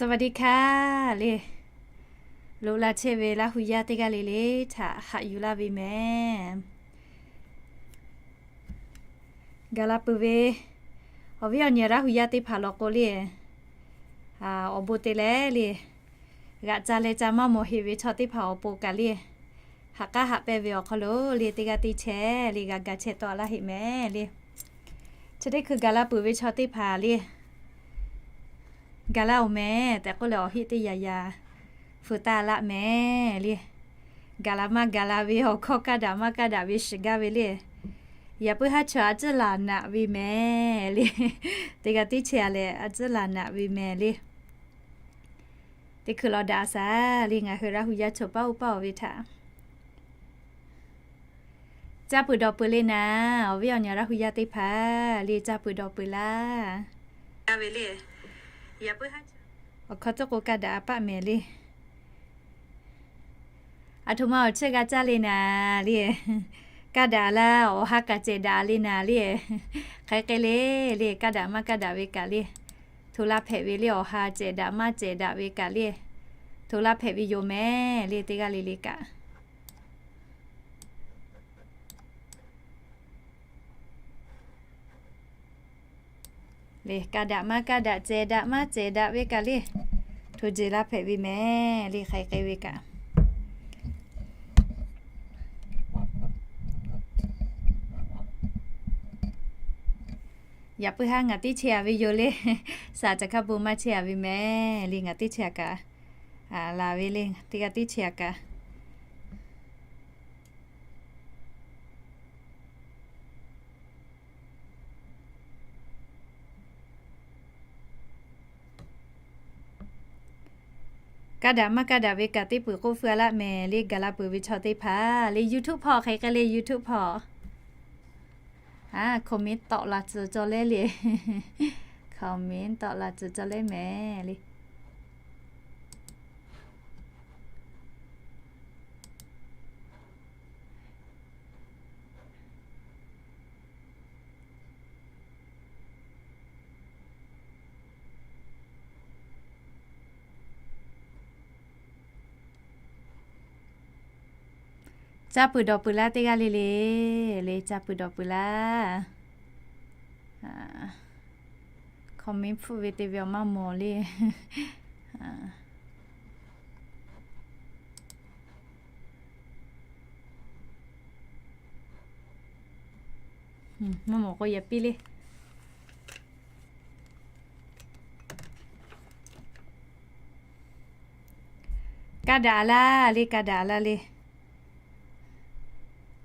สวัสดีค่ะ le. Loꞈ la chehˇ ve Laˇ hu yaˇ teˇ g'aˇ le le htaꞈ haꞈ yuˬ laˇ ve mehˍ. Gaˬ la peuˬ ve awˬ viˉ awˬ nyi Laˇ hu yaˇ teˇ hpaˍ law k'o le, awˬ bon te leh le, g'aꞈ ca leh ca maˇ mawˬ heˆ ve chaw teˇ hpaˍ awˬ pon kaꞈ le, haꞈ k'aˉ haꞈ pehnˇ ve awˬ hk'aw lo le teˇ g'aˇ teˇ chehˇ le g'a ga chehˇ tawˆ laˇ heˆ mehˍ le. Chi teˇ hkui gaˬ la peuˬ ve chaw teˇ hpaˍ le, gaˬ la oˬ mehˍ tehꞈ k'oˆ leh awˬ heˆ teˇ yaꞈ yaꞈ feu taˇ laˆ mehˍ le. Gaˬ la maˇ gaˬ la ve awˬ hkawˇ kaˇ daꞈ maˇ kaˇ daꞈ ve shiˍ gaˇ ve le. Yaꞈ puiˉ haˉ chaw a ciˉ laˬ naꞈ ve mehˍ le. Teˇ g'aˇ teˇ chehˇ a leh a ciˉ laˬ naꞈ ve mehˍ le. Teˇ hkui law daꞈ a shaˍ le, ngaˬ hui Laˇ hu yaˇ chaw paˉ oˇ paˉ oˬ ve htaꞈ caˇ peuˬ dawˬ peuˬ le naˍ. Awˬ viˉ awˬ nyi Laˇ hu yaˇ teˇ hpaˍ le, caˇ peuˬ dawˬ peuˬ laˇ. Awˬ hkawˇ tcuhˉ k'o kaˇ daꞈ a paˆ mehˍ le. Aˬ htoꞈ ma awˬ chehˇ g'a caˇ le naˍ le. Kaˇ daꞈ laˇ, awˬ ha kaꞈ cehˬ daꞈ le naˍ le. Hk'aˬ hk'e le le, kaˇ daꞈ maˇ kaˇ daꞈ ve kaꞈ le, hto laˇ hpehꞈ ve le. Awˬ ha cehˬ daꞈ maˇ cehˬ daꞈ ve kaꞈ le, hto laˇ hpehꞈ ve yoˬ mehˍ le. Teˇ g'aˇ le le kaꞈ le, kaˇ daꞈ maˇ kaˇ daꞈ cehˬ daꞈ maˇ cehˬ daꞈ ve kaꞈ le, hto jeˬ laˇ hpehꞈ ve mehˍ le. Hk'aˬ hk'e ve kaꞈ yaꞈ puiˉ haˉ ngaˬ teˇ chehˇ a ve yoˬ le. Shaˍ caˬ hkaˇ bon maˇ chehˇ a ve mehˍ le. Ngaˬ teˇ chehˇ a kaꞈ, laˬ ve le, teˇ g'aˇ teˇ chehˇ a kaꞈ kaˇ daꞈ maˇ kaˇ daꞈ ve kaꞈ teˇ peuˬ k'oˆ feu a laˆ mehˍ le. Gaˬ la peuˬ ve chaw teˇ hpaˍ le, YouTube hpawˇ hk'aˬ hk'e le, YouTube hpawˇ comment tawˆ la tcuh cawˇ leh le. Comment tawˆ la tcuh cawˇ leh mehˍ le. Caˇ peuˬ dawˬ peuˬ laˇ teˇ g'aˇ le le, le caˇ peuˬ dawˬ peuˬ laˇ. Comment hpfuhˆ ve te ve awˬ maˇ mawˬ le. Maˇ mawˬ k'o yaꞈ piˇ le. Kaˇ daꞈ laˇ le, kaˇ daꞈ laˇ le.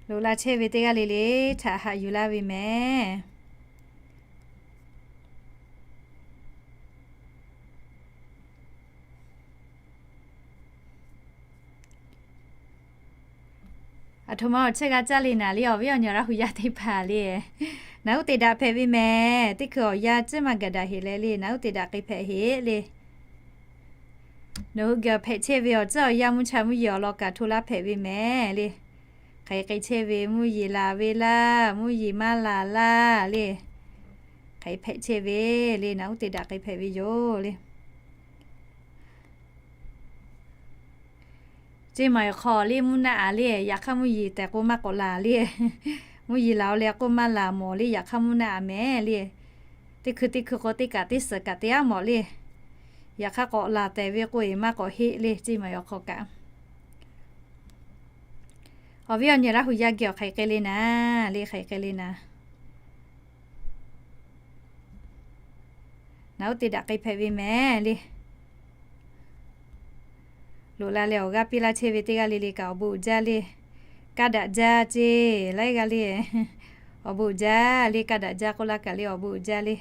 Loꞈ la chehˇ ve teˇ g'aˇ le le htaꞈ haꞈ yuˬ laˇ ve mehˍ. Aˬ htoꞈ ma awˬ chehˇ g'a caˇ le naˍ le, awˬ viˉ awˬ nyi Laˇ hu yaˇ teˇ hpaˍ le. Naˍ uˉ te daꞈ hpehꞈ ve mehˍ. Teˇ hkui awˬ yanˇ ciˉ maˇ gaˬ daꞈ heꞈ leh le, naˍ uˉ te daꞈ k'ai hpehꞈ heˆ le. Nawˬ hui gaˬ hpehꞈ chehˇ ve awˬ tcuhˉ awˬ yanˇ mvuhˇ cha mvuhˇ yeˬ awˬ lawn kaꞈ hto laˇ hpehꞈ ve mehˍ le. Hk'aˬ hk'e chehˇ ve, mvuhˇ yeˬ laˬ ve laˇ, mvuhˇ yeˬ maˇ laˬ laˇ le. Hk'aˬ hk'e hpehꞈ chehˇ ve le, naˍ uˉ te daꞈ k'ai hpehꞈ ve yoˬ le. Ceˇ maˬ awˬ hk'aw le mvuhˇ naˆ a le, yaꞈ hk'aˇ mvuhˇ yeˬ tehꞈ k'o maˇ k'awꞈ laˬ le. Mvuhˇ yeˬ laˬ o leh k'oˆ maˇ laˬ mawˬ le, yaꞈ hk'aˇ mvuhˇ naˆ a mehˍ le. Teˇ hkui teˇ hkui k'o teˇ kaꞈ teˇ suhˍ kaꞈ te aˉ mawˬ le. Yaꞈ hk'aˇ k'awꞈ laˬ tehꞈ ve k'oˆ e maˇ k'awꞈ heˆ le, ceˇ maˬ awˬ hk'aw kaꞈ. Awˬ viˉ awˬ nyi Laˇ hu yaˇ geh awˬ hk'aˬ hk'e le naˍ le, hk'aˬ hk'e le naˍ. Naˍ uˉ te daꞈ k'ai hpehꞈ ve mehˍ le. Loꞈ la leh awˬ g'aˇ piˇ laˇ chehˇ ve teˇ g'aˇ le le kaꞈ awˬ bon uiˍ jaˇ le. Kaˇ daꞈ jaˇ ceˇ laiˉ g'aˇ le. Awˬ bon uiˍ jaˇ le, kaˇ daꞈ jaˇ k'oˆ laˇ kaꞈ le awˬ bon uiˍ jaˇ le.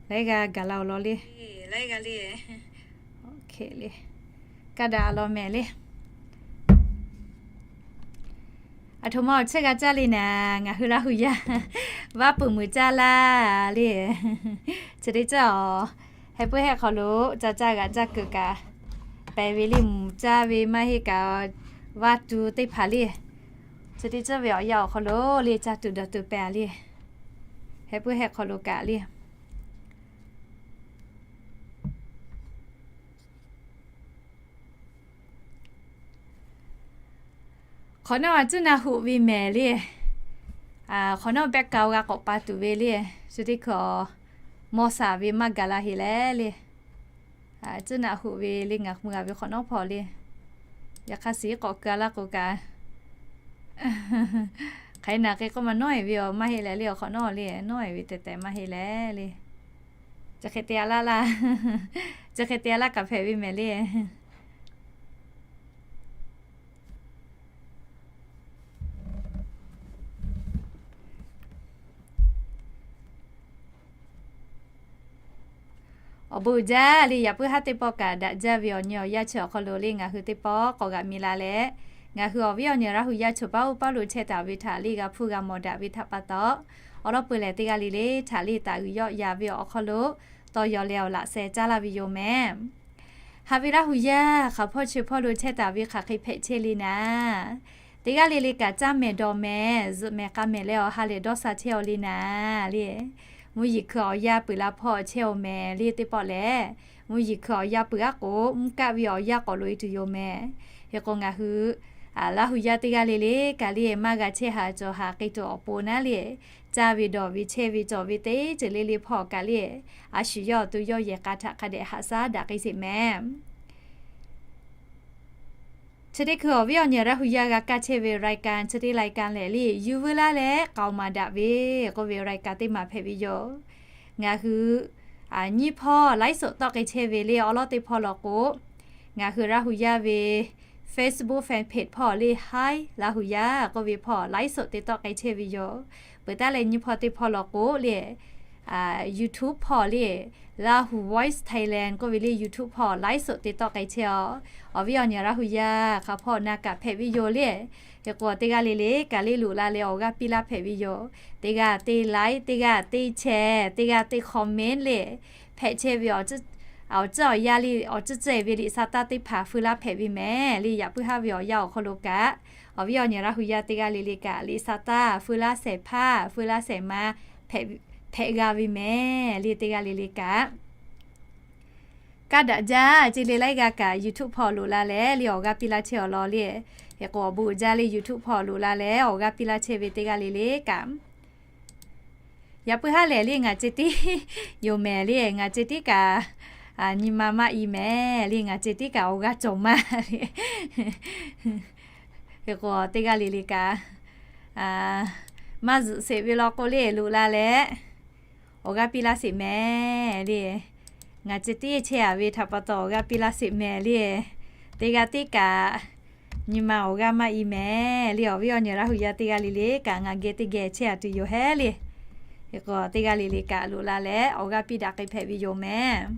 Laiˉ g'aˇ gaˬ la awˬ lawn le. Kaˇ daꞈ a lawn mehˍ le. Aˬ htoꞈ ma awˬ chehˇ g'a caˇ le naˍ, ngaˬ hui Laˇ hu yaˇ vaˇ peuˬ muiˬ caˇ laˇ le. Chi teˇ caˇ awˬ heh puiˉ heh hk'aw lo ca caˇ g'aꞈ caˇ kuiˬ kaꞈ pehˬ ve le, muiˬ caˇ ve maˇ heˆ kaꞈ, vaˇ tu teˇ hpaˍ le, Chi teˇ ceuˬ ve awˬ yanˇ awˬ hk'aw lo le caˇ tuˬ dawˬ tuˬ pehˍ le. Heh puiˉ heh hk'aw lo kaꞈ le. Hk'awꞈ nawˉ a cuˉ na hoꞈ ve mehˍ le. Hk'awꞈ nawˉ background g'a k'awꞈ pa tuˬ ve le. Chi teˇ hkui mawˇ shaˍ ve maˇ gaˬ la heˍ leh le. Cuˉ na hoꞈ ve le ngaˬ hk'u g'a ve hk'awꞈ nawˉ hpawˇ le. Yaꞈ hk'aˇ shiˍ k'awꞈ keu a laˇ k'o kaꞈ, hk'aˬ hk'e naˬ hk'e k'oˆ ma nawˉ e ve awˬ maˇ heˆ leh le awˬ hk'awꞈ nawˉ le nawˉ e ve tehꞈ tehꞈ maˇ heˆ leh le. Chi hk'e te a laˇ laˇ, chi hk'e te a laˇ kaꞈ hpehꞈ ve mehˍ le. Awˬ bon uiˍ jaˇ le yaꞈ puiˉ haˉ teˇ pawˆ kaꞈ daꞈ jaˇ ve awˬ nyi awˬ yanˇ chi awˬ hk'aw lo le ngaˬ hui teˇ pawˆ k'awꞈ g'aꞈ mi la leh, ngaˬ hui awˬ viˉ awˬ nyi Laˇ hu yaˇ choˬ paˉ oˇ paˉ lo chehˇ taˍ ve htaꞈ le g'a hpuˇ g'a mawˬ daꞈ ve htaꞈ pa taw, awˬ lawn peuˬ lehˬ teˇ g'aˇ le le htaꞈ le taˍ g'uiˬ yawˆ yan ve awˬ hk'aw lo tawˇ yaw leh awˬ laꞈ sheh caˉ laˇ ve yoˬ mehˍ. Haꞈ ve Laˇ hu yaˇ hk'aˬ hpawˇ chi hpawˇ lo chehˇ taˍ ve hk'aˬ hk'e hpehꞈ chehˇ le naˍ, teˇ g'aˇ le le kaꞈ caˇ mehˍ dawˬ mehˍ zuhꞈ mehˍ k'a mehˍ leh awˬ ha lehˬ dawˇ sha chehˇ aw le naˍ le. Mvuhˇ yeˬ hkui awˬ yanˇ peuˬ la hpawˇ chehˇ aw mehˍ le teˇ pawˆ lehˬ, mvuhˇ yeˬ hkui awˬ yanˇ peuˬ aˉ k'o mvuhˇ kaˆ ve awˬ yanˇ k'awꞈ loꞈ e tuˬ yoˬ mehˍ. Hk'e k'o ngaˬ hui Laˇ hu yaˇ teˇ g'aˇ le le kaꞈ le maˇ g'a chehˇ haˍ cawˬ haˍ k'ai tuˬ awˬ pon naˉ le, caˇ ve dawˬ ve chehˇ ve cawˬ ve teˇ ceuˬ le le hpawˇ kaꞈ le, a shu yawˇ awˬ to yawˇ yehˬ k'a htaꞈ hk'a dehꞈ haꞈ shaˉ daꞈ k'ai sheˍ mehˍ. Chi teˇ hkui awˬ viˉ awˬ nyi Laˇ hu yaˇ g'a kaˇ chehˇ ve รายการ chi teˇ รายการ lehˬ le yuˬ veu laˇ leh k'aoˍ maˍ daꞈ ve k'oˆ ve รายการ teˇ maˬ hpehꞈ ve yoˬ. Ngaˬ hui nyiˇ hpawˇ ไลฟ์สด tawˆ k'ai chehˇ ve le awˬ lawn teˇ hpawˇ law k'o, ngaˬ hui Laˇ hu yaˇ ve Facebook fan page hpawˇ le Hi Laˇ hu yaˇ k'oˆ ve hpawˇ ไลฟ์สด te tawˆ k'ai chehˇ ve yoˬ. Peuˬ taˉ leh nyiˇ hpawˇ teˇ hpawˇ law k'o le YouTube hpawˇ le Lahu Voice Thailand k'oˆ ve le YouTube hpawˇ ไลฟ์สด te tawˆ k'ai chehˇ aw. Awˬ viˉ awˬ nyi Laˇ hu yaˇ hk'aˬ hpawˇ na kaꞈ hpehꞈ ve yoˬ le. Hk'e k'o teˇ g'aˇ le le kaꞈ le loꞈ la leh awˬ g'aˇ piˇ laˇ hpehꞈ ve yoˬ. Teˇ g'aˇ teˇ like, teˇ g'aˇ teˇ share, teˇ g'aˇ teˇ comment le hpehꞈ chehˇ ve awˬ tcuhˉ awˬ yanˇ le awˬ tcuhˉ tcuhˉ e ve liꞈ sha taˇ teˇ hpaˍ feu laˇ hpehꞈ ve mehˍ le. Yaꞈ puiˉ haˉ ve awˬ yanˇ awˬ hk'aw lo kaꞈ, awˬ viˉ awˬ nyi Laˇ hu yaˇ teˇ g'aˇ le le kaꞈ liꞈ sha taˇ feu laˇ shehˍ hpaˇ feu laˇ shehˍ ma hpehꞈ g'a ve mehˍ le. Teˇ g'aˇ le le kaꞈ kaˇ daꞈ jaˇ ce le laiˉ g'aˇ kaꞈ YouTube hpawˇ loꞈ la leh le awˬ g'aˇ piˇ laˇ chehˇ awˬ lawn le. Hk'e k'o awˬ bon uiˍ jaˇ le YouTube hpawˇ loꞈ la leh awˬ g'aˇ piˇ laˇ chehˇ ve teˇ g'aˇ le le kaꞈ Yaꞈ puiˉ haˉ lehˬ le ngaˬ ceh tiˉ yoˬ mehˍ le. Ngaˬ ceh tiˉ kaꞈ nyi ma maˇ i mehˍ le. Ngaˬ ceh tiˉ kaꞈ awˬ g'aˇ cawˬ maˇ le. Hk'e k'o teˇ g'aˇ le le kaꞈ maˇ zuhꞈ sheˍ ve law k'o le loꞈ la leh awˬ g'aˇ piˇ laˇ sheˍ mehˍ le. Ngaˬ ceh tiˉ chehˇ a ve htaꞈ pa taw awˬ g'aˇ piˇ laˇ sheˍ mehˍ le. Teˇ g'aˇ tiˉ kaꞈ nyi ma awˬ g'aˇ maˇ i mehˍ le. Awˬ viˉ awˬ nyi Laˇ hu yaˇ teˇ g'aˇ le le kaꞈ ngaˬ geh teˇ geh chehˇ a tuˬ yoˬ hehˉ le. Hk'e k'o teˇ g'aˇ le le kaꞈ loꞈ la leh awˬ g'aˇ piˇ daꞈ k'ai hpehꞈ ve yoˬ mehˍ.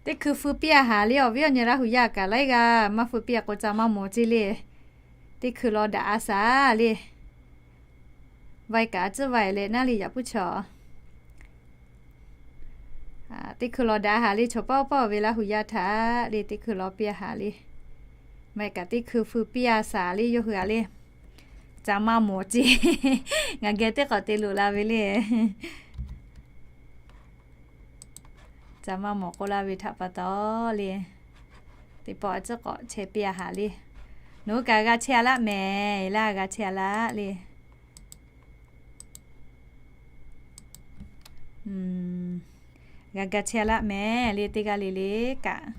Teˇ hkui feu piˇ a haˍ le. Awˬ viˉ awˬ nyi Laˇ hu yaˇ kaꞈ laiˉ g'aˇ maˇ feu piˇ a k'o ca maˇ mawˬ ce le. Teˇ hkui law daꞈ a shaˍ le. Vaiˇ kaꞈ a tcuhˉ vaiˇ leh naˉ le yaꞈ puiˉ chaw. Teˇ hkui law daꞈ a haˍ le. Chaw pawˆ pawˆ ve Laˇ hu yaˇ htaꞈ le teˇ hkui law piˇ a haˍ le. Vaiˇ kaꞈ teˇ hkui feu piˇ a shaˍ le yawˇ hui a le. Ca maˇ mawˬ ce. Ngaˬ geh teˇ k'awꞈ te loꞈ la ve le. Ca maˇ mawˬ k'oˆ laˇ ve htaꞈ pa taw le, teˇ pawˆ a tcuhˉ k'awꞈ chehˇ piˇ a haˍ le. Nawˬ hui kaꞈ g'a chehˇ a laˇ mehˍ, laˇ g'a chehˇ a laˇ le. G'a ga chehˇ a laˇ mehˍ le teˇ g'aˇ le le kaꞈ.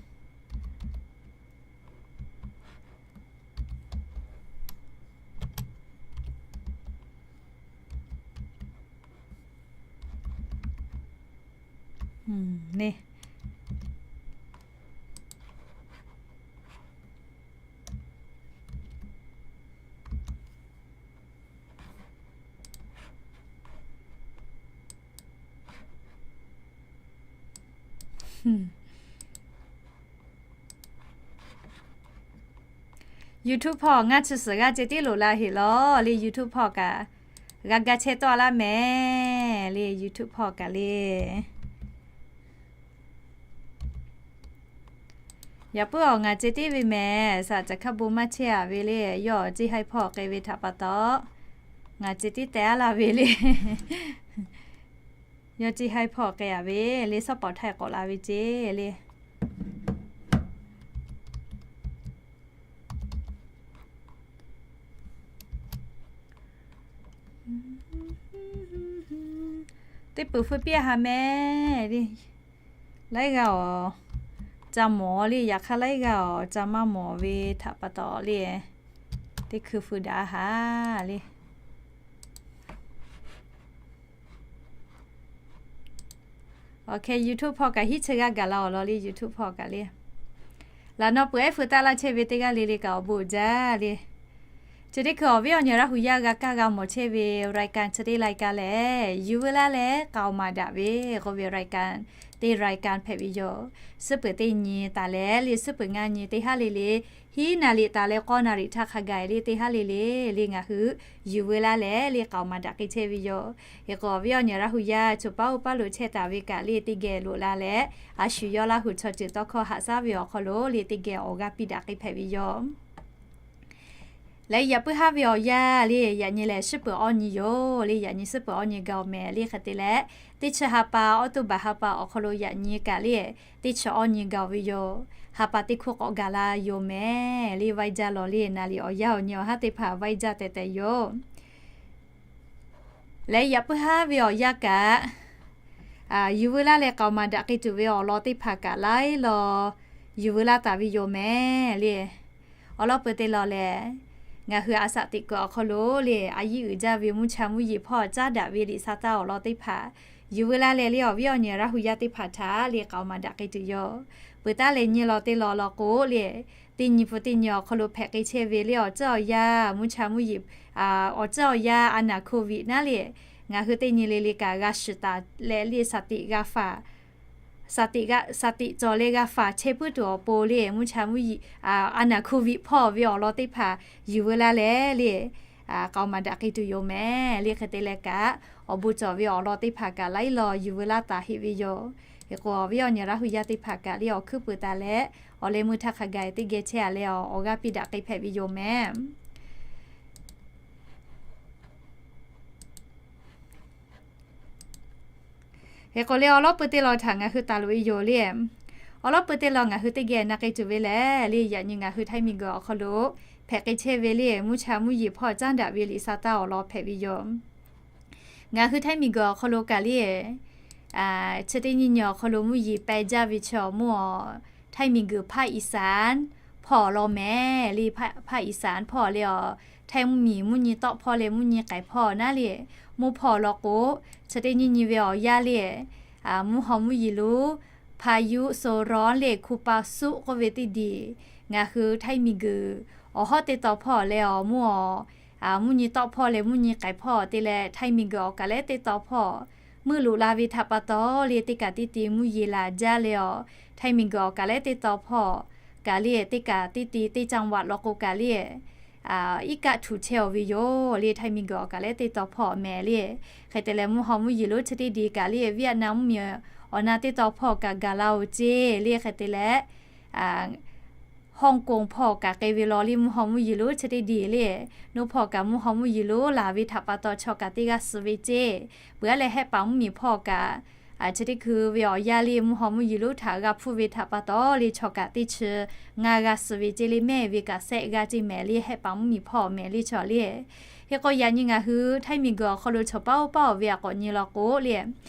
YouTube hpawˇ ngaˇ chi suhˍ g'aˇ ceh tiˉ loꞈ la heꞈ lawˬ le. YouTube hpawˇ kaꞈ g'a ga chehˇ tawˆ laˇ mehˍ le. YouTube hpawˇ kaꞈ le. Yaꞈ puiˉ awˬ ngaˬ ceh tiˉ ve mehˍ, saˍ caˬ hkaˇ bon maˇ chehˇ a ve le. Yawˇ ceˇ haiˇ hpawˇ k'ai ve htaꞈ pa taw, ngaˬ ceh tiˉ teh aˉ laˇ ve le. Yawˇ ceˇ haiˇ hpawˇ k'ai a ve le, suhˉ paoˍ htaiˇ k'awꞈ la ve ceˇ le. Teˇ peuˬ hpfuhˇ piˇ ha mehˍ le. Laiˉ g'aˇ awˬ ca mawˬ le. Yaꞈ hk'aˇ laiˉ g'aˇ awˬ ca maˇ mawˬ ve htaꞈ pa taw le, teˇ hkui hpfuhˇ daꞈ ha le. Awˬ hk'e YouTube hpawˇ kaꞈ hiˉ chi g'aˇ gaˬ la awˬ lawn le. YouTube hpawˇ kaꞈ le, laꞈ naw peuˬ ehˉ hpfuhˇ taˆ laˇ chehˇ ve teˇ g'aˇ le le kaꞈ awˬ bon uiˍ jaˇ le. Chi teˇ hkui awˬ viˉ awˬ nyi Laˇ hu yaˇ g'a kaˇ g'a mawˬ chehˇ ve รายการ chi teˇ รายการ lehˬ, yuˬ veu laˇ leh k'aoˍ maˍ daꞈ ve k'oˆ ve รายการ teˇ รายการ hpehꞈ ve yoˬ. Suhˉ peuˬ teˇ nyi taˍ leh le, suhˉ peuˬ ngaˇ nyi teˇ haˉ le le, hiˉ naˍ riˍ taˍ leh k'awˇ naˍ riˍ htaˇ hk'a gaˬ le teˇ haˉ le le, le ngaˬ hui yuˬ veu laˇ leh le k'aoˍ maˍ daꞈ k'ai chehˇ ve yoˬ. Hk'e k'o awˬ viˉ awˬ nyi Laˇ hu yaˇ chaw paˉ oˇ paˉ lo chehˇ taˍ ve kaꞈ le teˇ geh loꞈ la leh, a shu yawˇ Laˇ hu chaw ceuˬ tawˇ hkawˇ haꞈ shaˉ ve awˬ hk'aw lo le teˇ geh awˬ g'aˇ piˇ daꞈ k'ai hpehꞈ ve yoˬ. Leh yaꞈ puiˉ haˉ ve awˬ yanˇ le, yaꞈ nyi lehˬ suhˉ peuˬ awˇ nyi yoˬ le. Yaꞈ nyi suhˉ peuˬ awˇ nyi gaˬ oˬ mehˍ le. Hk'e te leh, teˇ chi ha pa, October ha pa awˬ hk'aw lo yaꞈ nyi kaꞈ le, teˇ chi awˇ nyi gaˬ oˬ ve yoˬ. Ha pa teˇ hkuˇ k'awꞈ gaˬ la yoˬ mehˍ le. Vaiˇ jaˇ lawˬ le, naˍ riˍ awˬ yanˇ awˬ nyi awˬ haˉ teˇ hpaˍ vaiˇ jaˇ tehꞈ tehꞈ yoˬ. Leh yaꞈ puiˉ haˉ ve awˬ yanˇ kaꞈ, yuˬ veu laˇ leh k'aoˍ maˍ daꞈ k'ai tuˬ ve awˬ lawn teˇ hpaˍ kaꞈ laiˉ law yuˬ veu laˇ taˍ ve yoˬ mehˍ le. Awˬ lawn peuˬ te lawˬ lehˬ, ngaˬ hui a shaꞈ teꞈ kuiˬ awˬ hk'aw lo le, a yiˉ uiˍ jaˇ ve mvuhˇ cha mvuhˇ yeˬ hpawˇ caˉ daꞈ ve liꞈ sa taˇ awˬ lawn teˇ hpaˍ yuˬ veu laˇ leh le, awˬ viˉ awˬ nyi Laˇ hu yaˇ teˇ hpaˍ htaꞈ le k'aoˍ maˍ daꞈ k'ai tuˬ yoˬ. Peuˬ taˉ leh nyi law te lawˬ law k'o le, teˇ nyi hpu teˇ nyi awˬ hk'aw lo hpehꞈ k'ai chehˇ ve le awˬ ceuˬ awˬ yanˇ mvuhˇ cha mvuhˇ yeˬ, awˬ ceuˬ awˬ yanˇ a naˍ โควิด naˉ le, ngaˬ hui teˇ nyi le le kaꞈ g'a shiˍ taˍ leh le shaˍ teꞈ g'a faˍ shaˍ teꞈ cawˬ leh g'a faˍ chehˇ puiˉ tuˬ awˬ pon le, mvuhˇ cha mvuhˇ yeˬ, a naˍ โควิด hpawˇ ve awˬ lawn teˇ hpaˍ yuˬ veu laˇ leh le, k'aoˍ maˍ daꞈ k'ai tuˬ yoˬ mehˍ le. Hk'e te leh kaꞈ, awˬ bon cawˬ ve awˬ lawn teˇ hpaˍ kaꞈ laiˉ law yuˬ veu laˇ taˍ heˆ ve yoˬ. Hk'e k'o awˬ viˉ awˬ nyi Laˇ hu yaˇ teˇ hpaˍ kaꞈ le awˬ hkuiˉ peuˬ taˍ leh, awˬ leh meuˇ htaˇ hk'a gaˬ teˇ geh chehˇ a leh awˬ g'aˇ piˇ daꞈ k'ai hpehꞈ ve yoˬ mehˍ. Hk'e k'o le awˬ lawn peuˬ te lawˬ htaꞈ ngaˬ hui taˍ loꞈ e yoˬ le. Awˬ lawn peuˬ te lawˬ ngaˬ hui teˇ geh na k'ai tuˬ ve lehˬ le, yaꞈ nyi ngaˬ hui Htaiˇ miˬguiˬ awˬ hk'aw lo hpehꞈ k'ai chehˇ ve le mvuhˇ cha mvuhˇ yeˬ hpawˇ caˉ daꞈ ve liꞈ sa taˇ awˬ lawn hpehꞈ ve yoˬ. Ngaˬ hui Htaiˇ miˬguiˬ awˬ hk'aw lo kaꞈ le, chi teˇ nyi nyi awˬ hk'aw lo mvuhˇ yeˬ peh jaˇ ve chi awˬ mvuhˇ awˬ, Htaiˇ miˬguiˬ ภาคอีสาน hpawˇ awˬ lawn mehˍ le. ภาคอีสาน hpawˇ le awˬ, Htaiˇ mvuhˇmiˬ mvuhˇ nyi tawˆ hpawˇ leh mvuhˇ nyi k'aiˬ hpawˇ naˉ le, mvuhˇ hpawˇ awˬ lawn k'o, chi teˇ nyi nyi ve awˬ yanˇ le, mvuhˇ haw mvuhˇ yeˬ lo พายุโซนร้อน le ครูปาซุ k'oˆ ve teˇ diˬ, ngaˬ hui Htaiˇ miˬguiˬ awˬ hawˉ teˇ taw hpawˇ leh awˬ mvuhˇ awˬ, mvuhˇ nyi tawˆ hpawˇ leh mvuhˇ nyi k'aiˬ hpawˇ te leh Htaiˇ miˬguiˬ awˬ kaˬ lehˉ teˇ taw hpawˇ meuˆ loꞈ la ve htaꞈ pa taw le, teˇ kaꞈ teˇ ti mvuhˇ yeˬ laˬ jaˇ le awˬ, Htaiˇ miˬguiˬ awˬ kaˬ lehˉ teˇ taw hpawˇ kaꞈ le, teˇ kaꞈ teˇ ti teˇ จังหวัด law k'o kaꞈ le, iˉ kaˆ htuꞈ chehˇ oˬ ve yoˬ le. Htaiˇ miˬguiˬ awˬ kaˬ lehˉ teˇ taw hpawˇ mehˍ le. Hk'e te leh mvuhˇ haw mvuhˇ yeˬ lonˉ chi teˇ diˬ kaꞈ le, Vietnam mvuhˇmiˬ awˬ na teˇ taw hpawˇ kaꞈ gaˬ la oˬ ceˇ le. Hk'e te leh, Hong Kong hpawˇ kaꞈ k'ai ve law le, mvuhˇ haw mvuhˇ yeˬ lonˉ chi teˇ diˬ le, naˇ hpawˇ kaꞈ mvuhˇ haw mvuhˇ yeˬ lonˉ laˬ ve htaꞈ pa taw chaw kaꞈ teˇ g'aˇ suh ve ceˇ. Peuˬ aˉ leh Hehˆ paˍ mvuhˇmiˬ hpawˇ kaꞈ, chi teˇ hkui ve awˬ yanˇ le mvuhˇ haw mvuhˇ yeˬ lonˉ htaꞈ g'a hpuˇ ve htaꞈ pa taw le chaw kaꞈ teˇ chi ngaˇ g'aˇ suh ve ceˇ le, mehˆ ve kaꞈ sehˆ g'aˇ ceˇ mehˍ le, Hehˆ paˍ mvuhˇmiˬ hpawˇ mehˍ le chaw le. Hk'e k'o yaꞈ nyi ngaˬ hui Htaiˇ miˬguiˬ awˬ hk'aw lo chaw paˉ oˇ paˉ oˬ ve a k'awꞈ nyi law k'o le,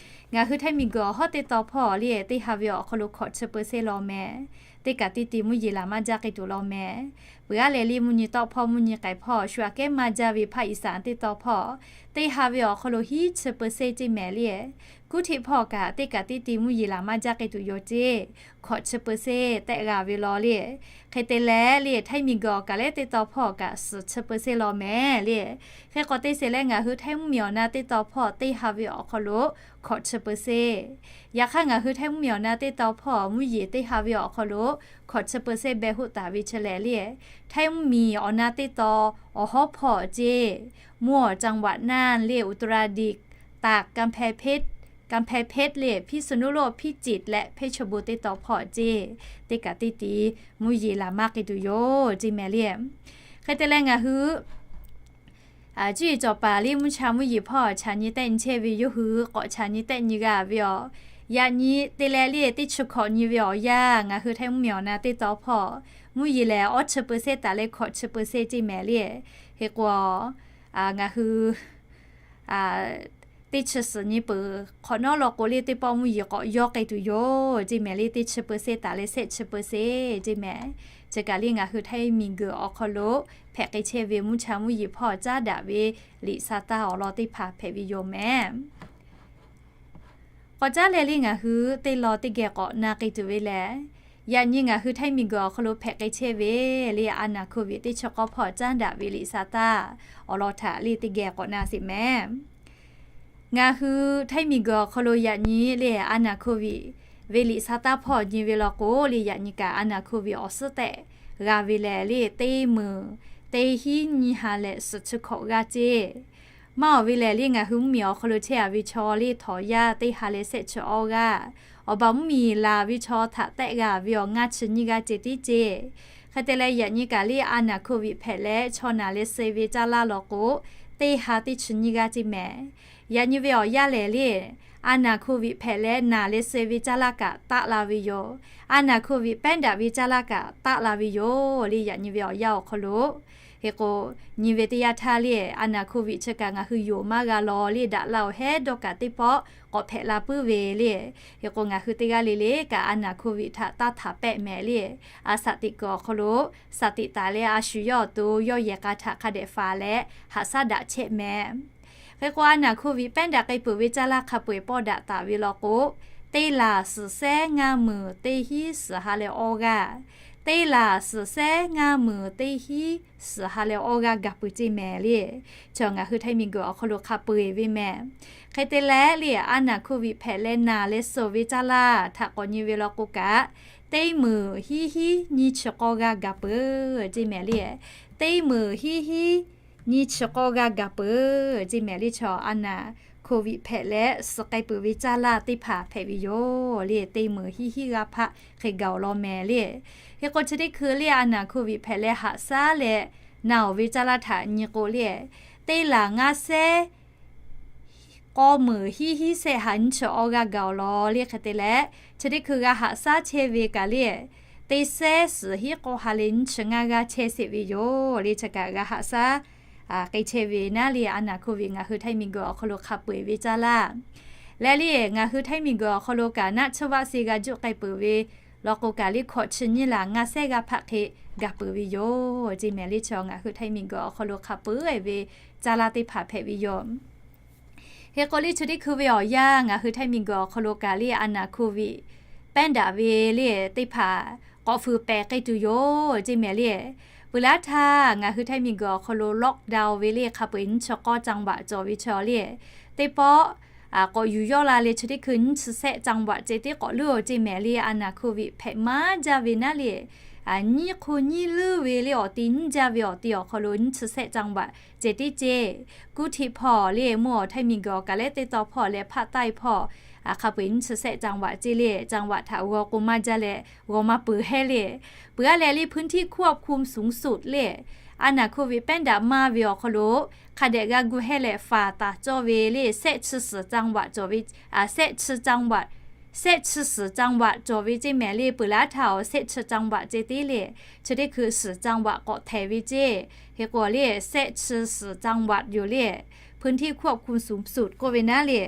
ngaˬ hui Htaiˇ miˬguiˬ awˬ hawˉ teˇ taw hpawˇ le teˇ ha ve awˬ hk'aw lo hkawꞈ chi เปอร์เซ็นต์ law mehˍ. Teˇ kaꞈ teˇ ti mvuhˇ yeˬ laˬ maˇ jaˇ k'ai tuˬ law mehˍ. Peuˬ aˉ leh le mvuhˇ nyi tawˆ hpawˇ mvuhˇ nyi k'aiˬ hpawˇ shu aꞈ kehˉ maˇ jaˇ ve ภาคอีสาน teˇ taw hpawˇ, teˇ ha ve awˬ hk'aw lo hiˉ chi เปอร์เซ็นต์ ceˇ mehˍ le. Kuˉ hteˆ hpawˇ kaꞈ teˇ kaꞈ teˇ ti mvuhˇ yeˬ laˬ maˇ jaˇ k'ai tuˬ yoˬ ceˇ. Hkawꞈ chi เปอร์เซ็นต์ tehˆ g'a ve law le. Hk'e te leh le Htaiˇ miˬguiˬ awˬ kaˬ lehˉ teˇ taw hpawˇ kaꞈ suhˍ chi เปอร์เซ็นต์ law mehˍ le. Hk'e k'o te sheˍ leh ngaˬ hui Htaiˇ mvuhˇmiˬ awˬ na teˇ taw hpawˇ teˇ ha ve awˬ hk'aw lo hkawꞈ chi เปอร์เซ็นต์. Yaꞈ hk'aˇ ngaˬ hui Htaiˇ mvuhˇmiˬ awˬ na teˇ taw hpawˇ mvuhˇ yeˬ teˇ ha ve awˬ hk'aw lo hkawꞈ chi เปอร์เซ็นต์ beh hoˆ taˍ ve chi lehˬ le, Htaiˇ mvuhˇmiˬ awˬ na teˇ taw awˬ hawˉ hpawˇ ceˇ, mvuhˇ awˬ จังหวัด naˇ le, Uttaradiszhi, ตาก, กำแพงเพชร กำแพงเพชร le, พิษณุโลก พิจิตร leh เพชรบูรณ์ teˇ taw hpawˇ ceˇ, teˇ kaꞈ teˇ ti mvuhˇ yeˬ laˬ maˇ k'ai tuˬ yoˬ ceˇ mehˍ le. Hk'e te leh ngaˬ hui cuˇ yiˍ cawˬ paˍ le mvuhˇ cha mvuhˇ yeˬ hpawˇ chaꞈ nyi tehˆ nyi chehˇ ve yawˇ hui k'awꞈ chaꞈ nyi tehˆ nyi g'a ve yoˬ. Yaꞈ nyi te leh le teˇ chi hkawꞈ nyi ve awˬ yanˇ ngaˬ hui Htaiˇ mvuhˇmiˬ awˬ na teˇ taw hpawˇ mvuhˇ yeˬ lehˬ awˉ chi เปอร์เซ็นต์ taˍ leh hkawꞈ chi เปอร์เซ็นต์ ceˇ mehˍ le. Hk'e k'o ngaˬ hui teˇ chi suhˍ nyi peuˬ hk'awꞈ nawˉ law k'o le teˇ pawˆ mvuhˇ yeˬ k'awꞈ yawˇ k'ai tuˬ yoˬ ceˇ mehˍ le. Teˇ chi เปอร์เซ็นต์ taˍ leh shehˆ chi เปอร์เซ็นต์ ceˇ mehˍ. Chi kaꞈ le ngaˬ hui Htaiˇ miˬguiˬ awˬ hk'aw lo hpehꞈ k'ai chehˇ ve mvuhˇ cha mvuhˇ yeˬ hpawˇ caˉ daꞈ ve liꞈ sa taˇ awˬ lawn teˇ hpaˍ hpehꞈ ve yoˬ mehˍ. K'awꞈ caˉ leh le ngaˬ hui teˇ law teˇ geh k'awꞈ na k'ai tuˬ ve lehˬ, yaꞈ nyi ngaˬ hui Htaiˇ miˬguiˬ awˬ hk'aw lo hpehꞈ k'ai chehˇ ve le อาณาโควิด teˇ chi k'awˇ hpawˇ caˉ daꞈ ve liꞈ sa taˇ awˬ lawn htaꞈ le teˇ geh k'awꞈ na sheˍ mehˍ. Ngaˬ hui Htaiˇ miˬguiˬ awˬ hk'aw lo yaꞈ nyi le อาณาโควิด ve liꞈ sa taˇ hpawˇ nyi ve law k'o le, yaꞈ nyi kaꞈ อาณาโควิด awˬ suhˉ tehꞈ g'a ve lehˬ le, teˇ meunˍ teˇ hinˉ nyiˇ ha leh suhˍ chi hkawꞈ g'aˇ ceˇ. Maˇ awˬ ve lehˬ le ngaˬ hui mvuhˇmiˬ awˬ hk'aw lo chehˇ a ve chaw le htawnˍ yaˇ teˇ ha leh shehˆ chi awˇ g'aˇ, awˬ baˬ mvuhˇmiˬ laˬ ve chaw htaꞈ tehˆ g'a ve awˬ ngaˇ chi nyiˇ g'aˇ ceh tiˉ ceˇ. Hk'e te leh yaꞈ nyi kaꞈ le อาณาโควิด hpehꞈ leh chaw naˬ leh suh ve caˇ laˇ law k'o, teˇ ha teˇ chi nyiˇ g'aˇ ceˇ mehˍ. Yaꞈ nyi ve awˬ yanˇ lehˬ le อาณาโควิด hpehꞈ leh naˬ leh suh ve caˇ laˇ kaꞈ taˆ la ve yoˬ. อาณาโควิด pehˉ daꞈ ve caˇ laˇ kaꞈ taˆ la ve yoˬ le. Yaꞈ nyi ve awˬ yanˇ awˬ hk'aw lo hk'e k'o, nyi ve teˇ yanˇ htaˇ le อาณาโควิด chi kaꞈ ngaˬ hui yonˍ maˇ g'a law le, daꞈ la awˬ hehˉ dawˇ kaꞈ teˇ pawˆ k'awꞈ hpehꞈ la puiˉ ve le. Hk'e k'o ngaˬ hui teˇ g'aˇ le le kaꞈ อาณาโควิด htaꞈ taˇ htaˍ pehˆ mehˍ le. A shaꞈ teꞈ kuiˬ awˬ hk'aw lo shaˍ tiꞈ taˍ leh a shu yawˇ awˬ to yawˇ yehˬ k'a htaꞈ hk'a dehꞈ faˍ leh haꞈ shaˉ daꞈ chehˇ mehˍ. Hk'e k'o อาณาโควิด pehˉ daꞈ k'ai peuˬ ve caˇ laˇ hk'a peu-eˬ pawˇ daꞈ taˍ ve law k'o, teˇ laˬ suhˍ sehˉ ngaˇ meunˍ teˇ hinˉ suhˍ ha leh awˇ g'aˇ, teˇ laˬ suhˍ sehˉ ngaˇ meunˍ teˇ hinˉ suhˍ ha leh awˇ g'aˇ gaˬ peuˬ ceˇ mehˍ le. Chaw ngaˬ hui Htaiˇ miˬguiˬ awˬ hk'aw lo hk'a peu-eˬ ve mehˍ. Hk'e te leh le อาณาโควิด hpehꞈ leh naˬ leh suh ve caˇ laˇ htaꞈ k'awꞈ nyi ve law k'o kaꞈ, teˇ meunˍ hiˉ hiˉ nyiˇ chi k'awˇ g'aˇ gaˬ peuˬ ceˇ mehˍ le. Teˇ meunˍ hiˉ hiˉ nyiˇ chi k'awˇ g'aˇ gaˬ peuˬ ceˇ mehˍ le. Chaw อาณาโควิด hpehꞈ leh suh k'ai peuˬ ve caˇ laˇ teˇ hpaˍ hpehꞈ ve yoˬ le. Teˇ meunˍ hiˉ hiˉ g'aˇ hpaˆ hk'e gaˬ awˬ lawn mehˍ le. Hk'e k'o chi teˇ hkui le อาณาโควิด hpehꞈ leh haꞈ shaˉ leh naˬ awˬ ve caˇ laˇ htaꞈ nyi k'o le, teˇ laˬ ngaˇ sehˉ k'awˇ meunˍ hiˉ hiˉ sehˆ ha nyiˇ chi awˇ g'aˇ gaˬ awˬ lawn le. Hk'e te leh chi teˇ hkui g'a haꞈ shaˉ chehˇ ve kaꞈ le, teˇ sehˉ suhˍ hiˉ k'awˇ ha leh nyiˇ chi ngaˇ g'aˇ chehˇ sheˍ ve yoˬ le. Chi kaꞈ g'a haꞈ shaˉ k'ai chehˇ ve naˉ le อาณาโควิด ngaˬ hui Htaiˇ miˬguiˬ awˬ hk'aw lo hk'a peu-eˬ ve caˇ laˇ leh le ngaˬ hui Htaiˇ miˬguiˬ awˬ hk'aw lo kaꞈ naˆ tsuhˇ vaˆ se g'a juˆ k'ai peuˬ ve law k'o kaꞈ le hkawꞈ chi nyiˇ laˬ ngaˇ sehˉ g'aˇ hpaˆ hk'e gaˬ peuˬ ve yoˬ ceˇ mehˍ le. Chaw ngaˬ hui Htaiˇ miˬguiˬ awˬ hk'aw lo hk'a peu-eˬ ve caˇ laˇ teˇ hpaˍ hpehꞈ ve yoˬ. Hk'e k'o le chi teˇ hkui ve awˬ yanˇ ngaˬ hui Htaiˇ miˬguiˬ awˬ hk'aw lo kaꞈ le อาณาโควิด pehˉ daꞈ ve le teˇ hpaˍ k'awꞈ fuiˍ pehˍ k'ai tuˬ yoˬ ceˇ mehˍ le. Peuˬ laˇ htaˇ ngaˬ hui Htaiˇ miˬguiˬ awˬ hk'aw lo lockdown ve le hk'a peu-eˬ nyiˇ chi k'awˇ จังหวัด cawˬ ve chaw le, teˇ pawˆ k'awꞈ yuˬ yawˇ la leh chi teˇ hkui nyiˇ chi sehˆ จังหวัด ceh tiˉ k'awꞈ leuˉ-oˬ ceˇ mehˍ le. อาณาโควิด hpehꞈ maˇ jaˇ ve naˉ le, nyiˇ hk'o nyiˇ leuˉ ve le awˬ ti nyiˇ jaˇ ve awˬ ti awˬ hk'aw lo nyiˇ chi sehˆ จังหวัด ceh tiˉ ceˇ. Kuˇ htiˆ hpawˇ le mvuhˇ awˬ Htaiˇ miˬguiˬ awˬ kaꞈ leh teˇ taw hpawˇ leh hpaˆ taiˇ hpawˇ hk'a peu-eˬ nyiˇ chi sehˆ จังหวัด ceˇ le. จังหวัด htaꞈ g'aw k'o maˇ jaˇ leh g'aw maˇ peuˬ hehˉ le. Peuˬ aˉ leh le พื้นที่ควบคุมสูงสุด le อาณาโควิด pehˉ daꞈ maˇ ve awˬ hk'aw lo hk'a dehꞈ g'a gu hehˉ leh faˍ taˍ cawˇ ve le sehˆ chi suhˍ จังหวัด cawˬ ve, sehˆ chi suhˍ จังหวัด cawˬ ve ceˇ mehˍ le. Peuˬ laˇ htaˇ awˬ sehˆ chi จังหวัด ceh tiˉ le, chi teˇ hkui suhˍ จังหวัด k'awꞈ htehˍ ve ceˇ. Hk'e k'o le sehˆ chi suhˍ จังหวัด yoˬ le, พื้นที่ควบคุมสูงสุด k'oˆ ve naˉ le.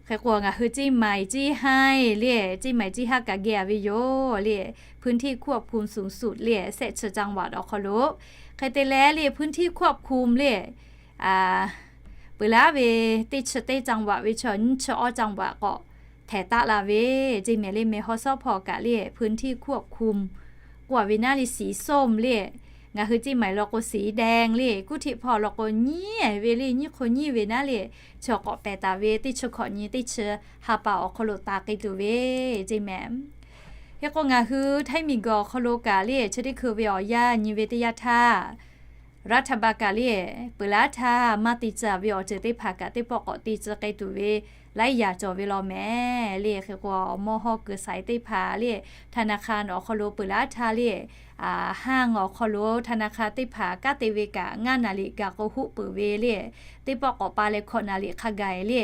Hk'e k'o ngaˬ hui เชียงใหม่ เชียงราย le, เชียงใหม่ เชียงราย kaꞈ geh a ve yoˬ le, พื้นที่ควบคุมสูงสุด le sehˆ chi จังหวัด awˬ hk'aw lo. Hk'e te leh le พื้นที่ควบคุม le peuˬ laˇ ve teˇ chi teˇ จังหวัด ve chaw nyiˇ chi awˇ จังหวัด k'awꞈ htehˍ taˆ la ve ceˇ mehˍ le. Meh haw sawˉ hpawˇ kaꞈ le พื้นที่ควบคุม k'oˆ a ve naˉ le สีส้ม le, ngaˬ hui เชียงใหม่ law k'o สีแดง le, kuˇ htiˆ hpawˇ law k'o nyiˇ ve le, nyiˇ hk'o nyiˇ ve naˉ le, chaw k'awꞈ pehˍ taˍ ve teˇ chi hkawꞈ nyi teˇ chi ha pa awˬ hk'aw lo taˍ k'ai tuˬ ve ceˇ mehˍ. Hk'e k'o ngaˬ hui Htaiˇ miˬguiˬ awˬ hk'aw lo kaꞈ le chi teˇ hkui ve awˬ yanˇ nyi ve teˇ yanˇ htaˇ, รัฐบาล kaꞈ le peuˬ laˇ htaˇ maˇ te tcuh ve awˬ ceuˬ teˇ hpaˍ kaꞈ teˇ pawˆ k'awꞈ te tcuh k'ai tuˬ ve laiˉ yaꞈ cawˬ ve law mehˍ le. Hk'e k'o mawˇ hawˇ kuiˬ saiˍ teˇ hpaˍ le ธนาคาร awˬ hk'aw lo peuˬ laˇ htaˇ le ห้าง awˬ hk'aw lo ธนาคาร teˇ hpaˍ kanˉ te ve kaꞈ ngaˇ naˍ riˍ gaˬ k'o hoˆ peuˬ ve le, teˇ pawˆ k'awꞈ pa leh hkawꞈ naˍ riˍ hk'a gaˬ le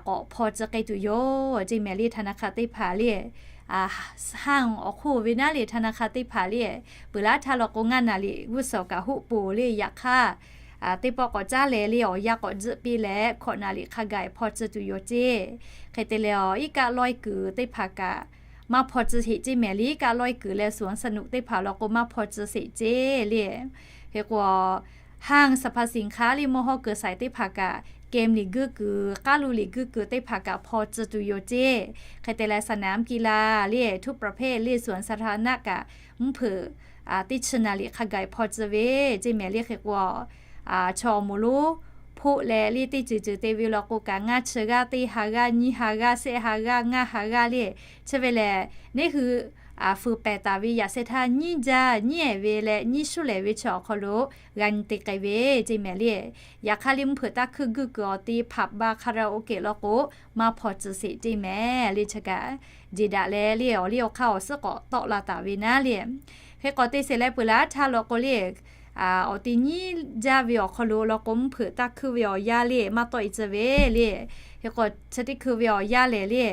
k'awꞈ hpaw tcuh k'ai tuˬ yoˬ ceˇ mehˍ le. ธนาคาร teˇ hpaˍ le ห้าง awˬ hk'oˆ ve naˉ le ธนาคาร teˇ hpaˍ le peuˬ laˇ htaˇ law k'o ngaˇ naˍ riˍ g'uˇ suhˍ kaꞈ hoˆ peuˬ le. Yaꞈ hk'aˇ teˇ pawˆ k'awꞈ caˉ leh le awˬ yanˇ k'awꞈ tzuhˆ piˇ leh hkawꞈ naˍ riˍ hk'a gaˬ hpaw tcuh tuˬ yoˬ ceˇ. Hk'e te leh awˬ iˉ kaˆ lawehˇ kuiˬ teˇ hpaˍ kaꞈ maˇ hpaw tcuh sheˍ ceˇ mehˍ le. Iˉ kaˆ lawehˇ kuiˬ leh สวนสนุก teˇ hpaˍ law k'o maˇ hpaw tcuh sheˍ ceˇ le. Hk'e k'o ห้างสรรพสินค้า le mawˇ hawˇ kuiˬ saiˍ teˇ hpaˍ kaꞈ เกม liꞈ guiˇ kuiˬ, k'aˉ luˇ liꞈ guiˇ kuiˬ teˇ hpaˍ kaꞈ hpaw tcuh tuˬ yoˬ ceˇ. Hk'e te leh สนามกีฬา le ทุกประเภท le สวนสาธารณะ kaꞈ mvuhˇ hpeuꞈ teˇ chi naˍ riˍ hk'a gaˬ hpaw tcuh ve ceˇ mehˍ le. Hk'e k'o chaw awˬ moˍ lonˉ hpoˆ leh le teˇ ceuˬ ceuˬ te ve law k'o kaꞈ ngaˇ chi g'aˇ teˇ ha g'aˇ nyiˇ ha g'aˇ shehˆ ha g'aˇ ngaˇ ha g'aˇ le chi ve lehˬ, neˇ hui fuiˍ pehˍ taˍ ve yaꞈ sheh htaˇ nyiˇ jaˇ nyiˇ ehˍ ve leh nyiˇ shuˉ lehˍ ve chi awˬ hk'aw lo g'a nyi te k'ai ve ceˇ mehˍ le. Yaꞈ hk'aˇ le mvuhˇ hpeuꞈ taˇ hkuiˇ guˇ kuiˬ awˬ ti ผับบาร์ คาราโอเกะ law k'o maˇ hpaw tcuh sheˍ ceˇ mehˍ le. Chi kaꞈ jeˬ daꞈ leh le awˬ liˇ awˬ hk'aˇ awˬ suhˉ k'awꞈ tawˆ la taˍ ve naˉ le. Hk'e k'awꞈ te sheˍ leh peuˬ laˇ htaˇ law k'o le awˬ ti nyiˇ jaˇ ve awˬ hk'aw lo law k'o mvuhˇ hpeuꞈ taˇ hkuiˇ ve awˬ yanˇ le maˇ tawˆ e tcuh ve le. Hk'e k'o chi teˇ hkui ve awˬ yanˇ lehˬ le,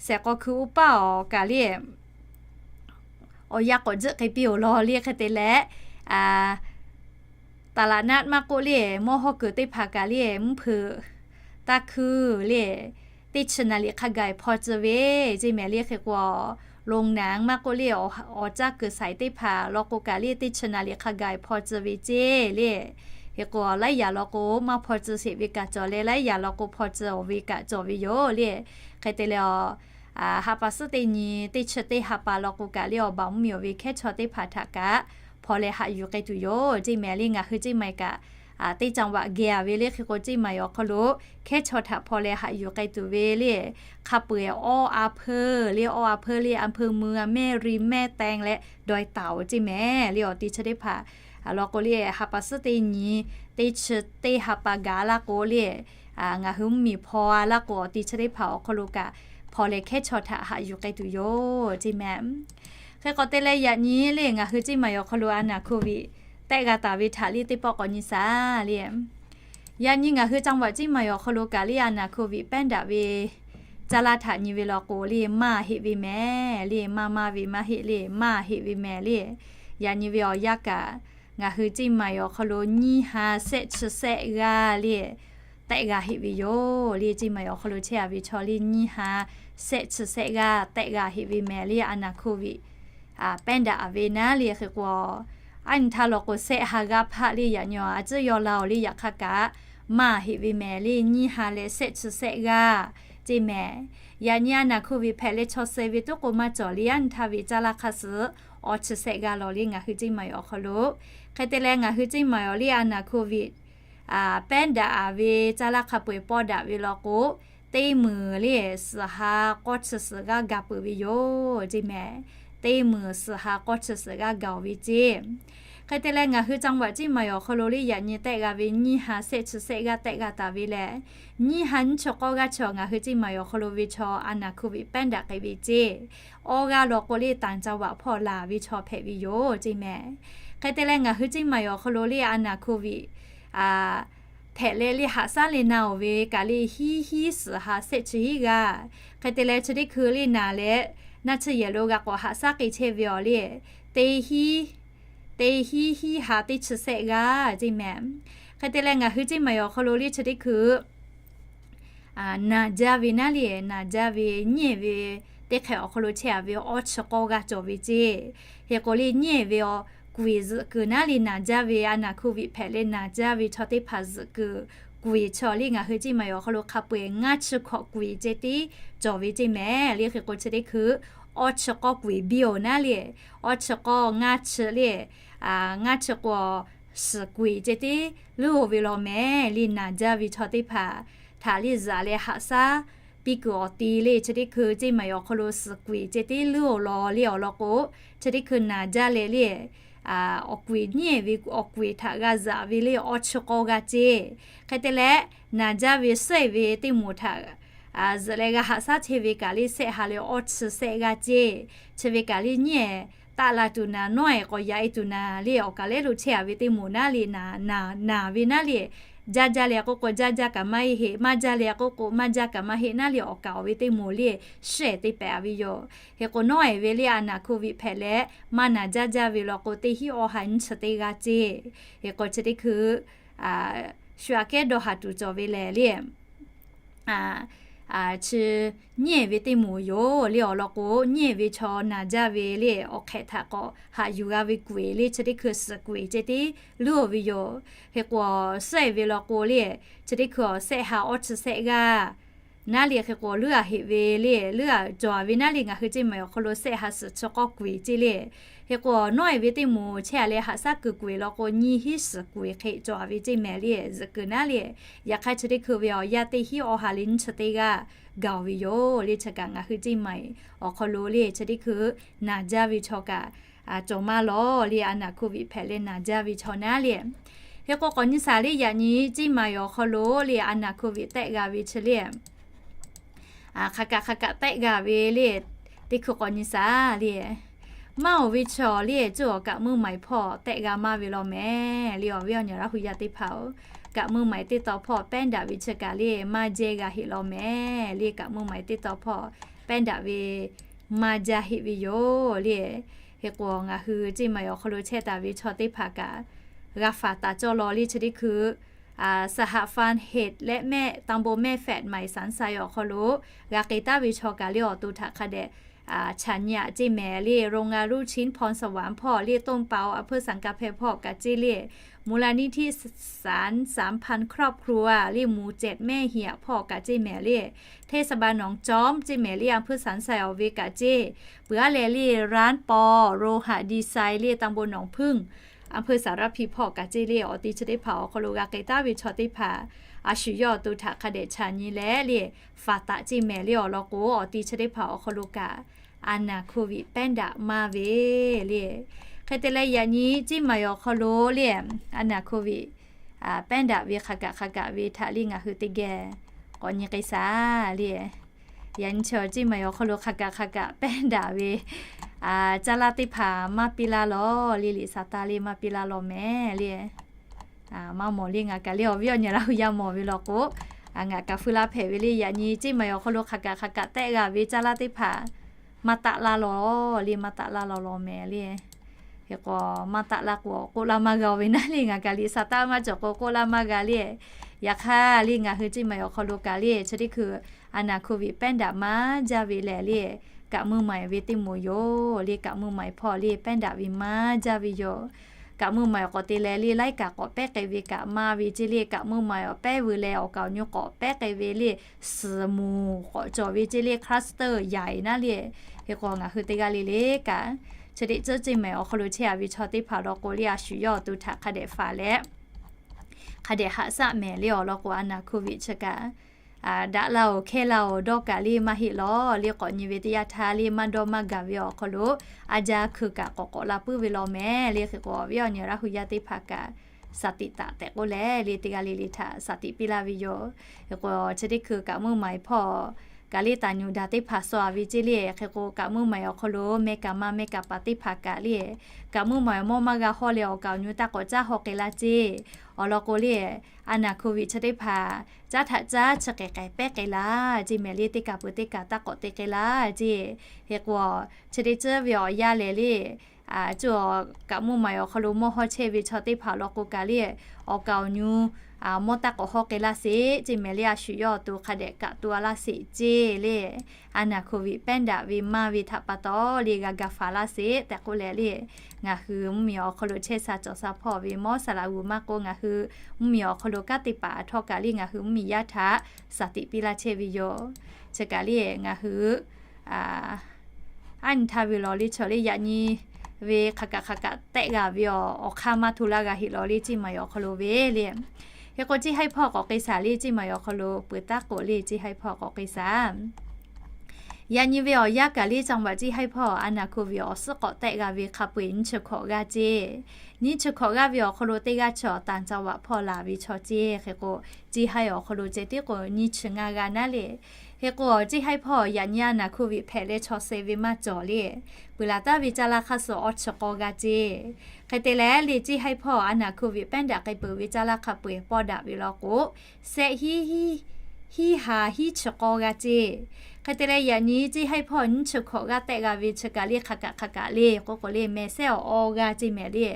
shehˍ k'aw hkui uˉ paˇ awˬ kaꞈ le awˬ yanˇ k'awꞈ tzuhˆ k'ai piˇ-oˬ law le. Hk'e te leh ตลาดนัด maˇ k'oˆ le mawˇ hawˇ kuiˬ teˇ hpaˍ kaꞈ le mvuhˇ hpeuꞈ taˇ hkuiˇ le teˇ chi naˍ riˍ hk'a gaˬ hpaw tcuh ve ceˇ mehˍ le. Hk'e k'o โรงหนัง maˇ k'oˆ le awˬ caˇ kuiˬ saiˍ teˇ hpaˍ law k'o kaꞈ le teˇ chi naˍ riˍ hk'a gaˬ hpaw tcuh ve ceˇ le. Hk'e k'o laiˉ yaꞈ law k'o maˇ hpaw tcuh sheˍ ve kaꞈ cawˬ leh laiˉ yaꞈ law k'o hpaw tcuh-oˬ ve kaꞈ cawˬ ve yoˬ le. Hk'e te leh ha pa suhˉ teˇ nyi teˇ chi teˇ ha pa law k'o kaꞈ le awˬ baˬ mvuhˇmiˬ awˬ ve hkehˉ chaw teˇ hpaˍ htaꞈ kaꞈ hpaw leh haꞈ yuˬ k'ai tuˬ yoˬ ceˇ mehˍ le. Ngaˬ hui ceˇ ma-e kaꞈ teˇ จังหวัด geh-a ve le. Hk'e k'o ceˇ ma-e awˬ hk'aw lo hkehˉ chaw htaꞈ hpaw leh haꞈ yuˬ k'ai tuˬ ve le hk'a peu-eˬ awˇ a hpeuˇ le awˇ a hpeuˇ le อำเภอเมือง แม่ริม แม่แตง leh ดอยเต่า ceˇ mehˍ le. Awˬ ti chi teˇ hpaˍ law k'o le ha pa suhˉ teˇ nyi teˇ chi teˇ ha pa gaˬ laˇ k'o le ngaˬ hui mvuhˇmiˬ hpaw-a laˇ k'o awˬ ti chi teˇ hpaˍ awˬ hk'aw lo kaꞈ hpaw leh hkehˉ chaw htaꞈ haꞈ yuˬ k'ai tuˬ yoˬ ceˇ mehˍ. Hk'e k'awꞈ te leh yaꞈ nyi le ngaˬ hui ceˇ ma-e awˬ hk'aw lo a naˍ โควิด tehˆ g'a taˍ ve htaꞈ le teˇ pawˆ k'awꞈ nyi shaˍ le. Yaꞈ nyi ngaˬ hui จังหวัด ceˇ ma-e awˬ hk'aw lo kaꞈ le a naˍ โควิด pehˉ daꞈ ve caˇ laˇ htaꞈ nyi ve law k'o le maˇ heˆ ve mehˍ le. Maˇ maˇ ve maˇ heˆ le, maˇ heˆ ve mehˍ le. Yaꞈ nyi ve awˬ yanˇ kaꞈ ngaˬ hui ceˇ ma-e awˬ hk'aw lo nyiˇ ha shehˆ chi shehˆ g'aˇ le tehˆ g'a heˆ ve yoˬ le. Ceˇ ma-e awˬ hk'aw lo chehˇ-a ve chaw le nyiˇ ha shehˆ chi shehˆ g'aˇ tehˆ g'a heˆ ve mehˍ le a naˍ โควิด pehˉ daꞈ ve naˉ le. Hk'e k'o a nyi htaˇ law k'o shehˆ ha g'aˇ hpaˆ le yaꞈ nyi a ciˉ yaw la-oˬ le. Yaꞈ hk'aˇ kaꞈ maˇ heˆ ve mehˍ le nyiˇ ha leh shehˆ chi shehˆ g'aˇ ceˇ mehˍ. Yaꞈ nyi a naˍ โควิด hpehꞈ leh chaw suh ve tuˉ k'o maˇ cawˬ le a nyi htaˇ ve caˇ laˇ hk'aˇ suh awˇ chi shehˆ g'aˇ law le ngaˬ hui ceˇ ma-e awˬ hk'aw lo. Hk'e te leh ngaˬ hui ceˇ ma-e awˬ le a naˍ โควิด pehˉ daꞈ-a ve caˇ laˇ hk'a peu-eˬ pawˇ daꞈ ve law k'o teˇ meunˍ le suhˍ ha k'awˇ chi suhˍ g'aˇ ga peuˬ ve yoˬ ceˇ mehˍ. Teˇ meunˍ suhˍ ha k'awˇ chi suhˍ g'aˇ ga-oˬ ve ceˇ. Hk'e te leh ngaˬ hui จังหวัด ceˇ ma-e awˬ hk'aw lo le yaꞈ nyi tehˆ g'a ve nyiˇ ha shehˆ chi shehˆ g'aˇ tehˆ g'a taˍ ve lehˬ, nyiˇ ha nyiˇ chi k'awˇ g'aˇ chaw ngaˬ hui ceˇ ma-e awˬ hk'aw lo ve chaw a naˍ โควิด pehˉ daꞈ k'ai ve ceˇ. Awˇ g'aˇ law k'o le ต่างจังหวัด hpawˇ laˬ ve chaw hpehꞈ ve yoˬ ceˇ mehˍ. Hk'e te leh ngaˬ hui ceˇ ma-e awˬ hk'aw lo le a naˍ โควิด hpehꞈ leh le haꞈ shaˉ le na-oˬ ve kaꞈ le hiˉ hiˉ suhˍ ha shehˆ chi hiˉ g'aˇ. Hk'e te leh chi teˇ hkui le naˍ leh naˇ chi yehˬ lo g'a k'awꞈ haꞈ shaˉ k'ai chehˇ ve awˬ le teˇ hiˉ teˇ hiˉ hiˉ ha teˇ chi shehˆ g'aˇ ceˇ mehˍ. Hk'e te leh ngaˬ hui ceˇ ma-e awˬ hk'aw lo le chi teˇ hkui naˍ jaˇ ve naˉ le naˍ jaˇ ve nyiˇ ve teˇ hk'e awˬ hk'aw lo chehˇ-a ve awˇ chi k'awˇ g'aˇ cawˬ ve ceˇ. Hk'e k'o le nyiˇ ve awˬ โควิด zuhꞈ kuiˬ naˉ le naˍ jaˇ ve a naˍ โควิด hpehꞈ leh naˍ jaˇ ve chaw teˇ hpaˍ zuhꞈ kuiˬ โควิด chaw le ngaˬ hui ceˇ ma-e awˬ hk'aw lo hk'a peu-eˬ ngaˇ chi hkawꞈ โควิด ceh tiˉ cawˬ ve ceˇ mehˍ le. Hk'e k'o chi teˇ hkui awˇ chi k'awˇ โควิด biˇ-oˬ naˉ le awˇ chi k'awˇ ngaˇ chi le ngaˇ chi k'awꞈ suhˍ โควิด ceh tiˉ leuˉ-oˬ ve law mehˍ le naˍ jaˇ ve chaw teˇ hpaˍ htaꞈ le zuhꞈ leh haꞈ shaˉ piˇ kuiˬ awˬ ti le chi teˇ hkui ceˇ maˬ awˬ hk'aw lo suhˍ kuiˬ ceh tiˉ luˉ-oˬ law le awˬ lawn k'o, chi teˇ hkui naˬ jaˇ leh le, awˬ kuiˬ nyiˇ ehˍ ve awˬ kuiˬ htaꞈ g'a zaꞈ ve le awˇ chi k'awˇ g'a ceˇ. Hk'e te leh, naˬ jaˇ ve suhˉ-ehˍ ve teˇ moˍ htaꞈ zuhꞈ leh g'a haꞈ shaˉ chehˇ ve kaꞈ le sehˆ ha leh awˇ chi sehˆ g'a ceˇ. Chi ve kaꞈ le nyiˇ ehˍ taˆ la tuˬ naˍ, nawˉ ehˍ k'awꞈ yaꞈ-e tuˬ naˍ le awˬ kaˍ lehˉ lo chehˇ-a ve teˇ moˍ naˉ le, naˬ naˬ ve naˉ le, jaˇ jaˇ leh k'oˆ k'o jaˇ jaˇ kaꞈ maˇ heˆ heˆ, maˇ jaˇ leh k'oˆ k'o maˇ jaˇ kaꞈ maˇ heˆ naˉ le awˬ kaˍ awˬ ve teˇ moˍ le, suhˉ-ehˍ te pehˍ-a ve yoˬ. Hk'e k'o nawˉ ehˍ ve le a naˍ hk'oˆ viꞈ hpehꞈ leh maˇ naˬ jaˇ jaˇ ve law k'o teˇ hinˉ awˇ ha nyiˇ chi teˇ g'a ceˇ. Hk'e k'o chi teˇ hkui shu aꞈ kehˉ dawˇ haˍ tuˬ cawˬ ve lehˬ le, chi nyiˇ ehˍ ve teˇ moˍ yoˬ le awˬ lawn k'o, nyiˇ ehˍ ve chaw naˬ jaˇ ve le awˬ hk'ehꞈ htaꞈ k'awꞈ haꞈ yuˬ g'a ve kuiˬ le chi teˇ hkui suhˍ kuiˬ ceh tiˉ luˉ-oˬ ve yoˬ. Hk'e k'o suhˉ-ehˍ ve law k'o le, chi teˇ hkui awˬ sehˆ ha awˇ chi sehˆ g'a naˉ le, hk'e k'o luˉ-a heꞈ ve le, luˉ-a cawˬ-a ve naˉ le ngaˬ hui ceˇ maˬ awˬ hk'aw lo sehˆ ha suhˍ chi k'awˇ kuiˬ ceˇ le. Hk'e k'o nawˉ ehˍ ve teˇ moˍ chehˇ-a leh haꞈ shaˉ kuiˬ kuiˬ law k'o nyiˇ hinˉ suhˍ kuiˬ hk'e cawˬ-a ve ceˇ mehˍ le zuhꞈ kuiˬ naˉ le. Yaꞈ hk'aˇ chi teˇ hkui ve awˬ yanˇ teˇ hinˉ awˇ ha leh nyiˇ chi teˇ g'aˇ gaˬ-oˬ ve yoˬ le. Chi kaꞈ ngaˬ hui ceˇ maˬ awˬ hk'aw lo le chi teˇ hkui naˬ jaˇ ve chaw kaꞈ cawˬ maˇ lawˬ le a naˍ hk'oˆ viꞈ hpehꞈ leh naˬ jaˇ ve chaw naˉ le. Hk'e k'o k'awꞈ nyi shaˍ le yaꞈ nyi ceˇ maˬ awˬ hk'aw lo le a naˍ hk'oˆ viꞈ tehˆ g'a ve chi le hk'aˬ kaꞈ hk'aˬ kaꞈ tehˆ g'a ve le, teˇ hkui k'awꞈ nyi shaˍ le. Maˇ oˍ ve chaw le cuˇ awˬ kaꞈ meuˇ maˍ hpawˇ tehˆ g'a maˇ ve law mehˍ le awˬ viˉ awˬ nyi Laˇ hu yaˇ teˇ hpaˍ-oˬ, kaꞈ meuˇ maˍ teˇ taw hpawˇ pehˉ daꞈ ve chi kaꞈ le maˇ jehˇ g'a heˆ law mehˍ le kaꞈ meuˇ maˍ teˇ taw hpawˇ pehˉ daꞈ ve maˇ jaˇ heˆ ve yoˬ le. Hk'e k'o ngaˬ hui ceˇ maˬ awˬ hk'aw lo chehˇ taˍ ve chaw teˇ hpaˍ kaꞈ g'a faˍ taˍ cawˇ law le chi teˇ hkui สหพันธ์เฮดและแม่ ตำบลแม่แฝด ใหม่สันทราย awˬ hk'aw lo g'a k'ai taˍ ve chaw kaꞈ le awˬ to htaꞈ hk'a dehꞈ chaꞈ nyi-a ceˇ mehˍ le. โรงงานลูกชิ้นพรสวรรค์ hpawˇ le ต้นเปา อำเภอสังกำแพง hpawˇ kaꞈ ceˇ le มูลนิธิสานสามพันครอบครัว le หมู่เจ็ด แม่เหียะ hpawˇ kaꞈ ceˇ mehˍ le เทศบาลหนองจอม ceˇ mehˍ le อำเภอสันทราย awˬ ve kaꞈ ceˇ. Peuˬ-a leh le ร้านปอ โลหะดีไซน์ le ตำบลหนองผึ้ง อำเภอสารพี hpawˇ kaꞈ ceˇ le awˬ ti chi teˇ hpaˍ awˬ hk'aw lo g'a k'ai taˍ ve chaw teˇ hpaˍ a shu yawˇ awˬ to htaꞈ hk'a dehꞈ chaꞈ nyi leh le faˍ taˍ ceˇ mehˍ le awˬ lawn k'o awˬ ti chi teˇ hpaˍ awˬ hk'aw lo kaꞈ a naˍ hk'oˆ viꞈ pehˉ daꞈ maˇ ve le. Hk'e te leh yaꞈ nyi ceˇ maˬ awˬ hk'aw lo le a naˍ hk'oˆ viꞈ pehˉ daꞈ ve hk'aˬ kaꞈ hk'aˬ kaꞈ ve htaꞈ le ngaˬ hui teˇ geh k'awꞈ nyi k'ai shaˍ le. Yaꞈ nyi chaw ceˇ maˬ awˬ hk'aw lo hk'aˬ kaꞈ hk'aˬ kaꞈ pehˉ daꞈ ve caˇ laˇ teˇ hpaˍ maˇ piˇ laˇ law le, liꞈ saˍ taˇ le maˇ piˇ laˇ law mehˍ le. Maˇ mawˬ le ngaˬ kaꞈ le awˬ viˉ awˬ nyi Laˇ hu yaˇ mawˬ ve law k'o, ngaˬ kaꞈ feu laˇ hpehꞈ ve le. Yaꞈ nyi ceˇ maˬ awˬ hk'aw lo hk'aˬ kaꞈ hk'aˬ kaꞈ tehˆ g'a ve caˇ laˇ teˇ hpaˍ maˇ taˆ laˇ law le, maˇ taˆ laˇ law law mehˍ le. Hk'e k'o maˇ taˆ laˇ k'o k'oˆ laˇ maˇ g'a-oˬ ve naˉ le ngaˬ kaꞈ liꞈ saˍ taˇ maˇ cawˬ k'o k'oˆ laˇ maˇ g'a le. Yaꞈ hk'aˇ le ngaˬ hui ceˇ maˬ awˬ hk'aw lo kaꞈ le chi teˇ hkui a naˍ hk'oˆ viꞈ pehˉ daꞈ maˇ jaˇ ve lehˬ le, kaꞈ meuˇ maˍ ve teˇ moˍ yoˬ le. Kaꞈ meuˇ maˍ hpawˇ le pehˉ daꞈ ve maˇ jaˇ ve yoˬ. Kaꞈ meuˇ maˍ awˬ k'awꞈ te leh le laiˉ kaꞈ k'awꞈ pehˉ k'ai ve kaꞈ maˇ ve ceˇ le. Kaꞈ meuˇ maˍ awˬ pehˉ veu leh awˬ kaˍ awˬ nyu k'awꞈ pehˉ k'ai ve le suhˍ moˍ k'awꞈ cawˬ ve ceˇ le cluster yaꞈ-e naˉ le. Hk'e k'o ngaˬ hui teˇ g'aˇ le le kaꞈ chi teˇ ceuˬ ceˇ maˬ awˬ hk'aw lo chehˇ-a ve chaw teˇ hpaˍ law k'o le a shu yawˇ awˬ to htaꞈ hk'a dehꞈ faˍ leh hk'a dehꞈ haꞈ shaˆ mehˍ le awˬ lawn k'o a naˍ hk'oˆ viꞈ chi kaꞈ daꞈ laˇ-oˬ hkehˇ laˇ-oˬ dawˇ kaꞈ le maˇ heˆ law le. K'awꞈ nyi ve teˇ yanˇ htaˇ le maˇ dawˇ maˇ gaˬ ve awˬ hk'aw lo a jaˇ hkui kaꞈ k'awꞈ k'awꞈ la puiˉ ve law mehˍ le. Hk'e k'o awˬ viˉ awˬ nyi Laˇ hu yaˇ teˇ hpaˍ kaꞈ สติ taꞈ tehꞈ k'oˆ leh le teˇ g'aˇ le le htaꞈ สติ piˇ laˇ ve yoˬ. Hk'e k'o chi teˇ hkui kaꞈ meuˇ maˍ hpawˇ kaꞈ le taˍ nyuˍ daꞈ teˇ hpaˍ sawˍ-a ve ceˇ le. Hk'e k'o kaꞈ meuˇ maˍ awˬ hk'aw lo mehˆ kaꞈ maˇ mehˆ kaꞈ paˍ teˇ hpaˍ kaꞈ le kaꞈ meuˇ maˍ mawˇ maˇ g'a hawˇ leh awˬ kaˍ awˬ nyu taˇ k'awꞈ caˉ haw k'ai laˇ ceˇ. Awˬ lawn k'o le a naˍ hk'oˆ viꞈ chi teˇ hpaˍ caˉ htaꞈ caˉ chi k'ehˍ k'ehˍ pehˉ k'ai laˇ ceˇ mehˍ le. Teˇ kaꞈ peuˬ teˇ kaꞈ taˇ k'awꞈ te k'ai laˇ ceˇ. Hk'e k'o chi teˇ ceuˬ ve awˬ yanˇ lehˬ le, cuˇ kaꞈ meuˇ maˍ awˬ hk'aw lo mawˇ hawˇ chehˇ ve chaw teˇ hpaˍ law k'o kaꞈ le awˬ kaˍ awˬ nyu mawˇ taˇ k'awꞈ hawˇ k'ai laˇ sheˍ ceˇ mehˍ le. A shu yawˇ awˬ to hk'a dehꞈ kaꞈ tu-a laˇ sheˍ ceˇ le. A naˍ hk'oˆ viꞈ pehˉ daꞈ ve maˇ ve htaꞈ pa taw le g'a ga faˍ laˇ sheˍ tehꞈ k'oˆ leh le ngaˬ hui mvuhˇmiˬ awˬ hk'aw lo chehˇ sha cawˬ sha hpawˇ ve mawˇ saˍ laꞈ g'uˬ maˇ k'o ngaˬ hui mvuhˇmiˬ awˬ hk'aw lo kanˉ te paˍ htawˇ kaꞈ le ngaˬ hui mvuhˇmiˬ yaˇ htaꞈ สติ piˇ laˇ chehˇ ve yoˬ. Chi kaꞈ le ngaˬ hui a nyi htaˇ ve law le chaw le yaꞈ nyi ve hk'aˬ kaꞈ hk'aˬ kaꞈ tehˆ g'a ve awˬ hk'aˇ maˇ hto laˇ g'a heˆ law le ceˇ maˬ awˬ hk'aw lo ve le. Hk'e k'o, Ciˇ Haiˇ hpawˇ k'awꞈ k'ai shaˍ le, Ciˇ Maˍ awˬ hk'aw lo peuˬ taˉ k'o le, Ciˇ Haiˇ hpawˇ k'awꞈ k'ai shaˍ. Yaꞈ nyi ve awˬ yanˇ kaꞈ le, จังหวัด Ciˇ Haiˇ hpawˇ a naˍ hko viꞈ awˬ suhˉ k'awꞈ tehˆ g'a ve hk'a peu-eˬ nyiˇ chi hkawꞈ g'aˇ ceˇ. Nyiˇ chi hkawꞈ g'aˇ ve awˬ hk'aw lo teˇ g'aˇ chaw ต่างจังหวัด hpawˇ laˬ ve chaw ceˇ. Hk'e k'o, Ciˇ Haiˇ awˬ hk'aw lo ceh tiˉ k'o nyiˇ chi ngaˇ g'aˇ naˉ le. Hk'e k'o, Ciˇ Haiˇ hpawˇ yaꞈ nyi a naˍ hko viꞈ hpehꞈ leh chaw suh ve maˇ cawˬ le. Peuˬ laˬ taˍ ve caˇ laˇ hk'aˇ suh awˇ chi k'awˇ g'aˇ ceˇ. Hk'e te leh le, Ciˇ Haiˇ hpawˇ a naˍ hko viꞈ pehˉ daꞈ k'ai peuˬ ve caˇ laˇ hk'a peu-eˬ pawˇ daꞈ ve law k'o, sehˆ hiˉ, hiˉ ha hiˉ chi k'awˇ g'aˇ ceˇ. Hk'e te leh yaꞈ nyi Ciˇ Haiˇ hpawˇ nyiˇ chi hkawꞈ g'aˇ tehˆ g'a ve chi kaꞈ le, hk'aˬ kaꞈ hk'aˬ kaꞈ le k'oˆ k'o le, mehˬ sehˉ awˬ awˇ g'aˇ ceˇ mehˍ le.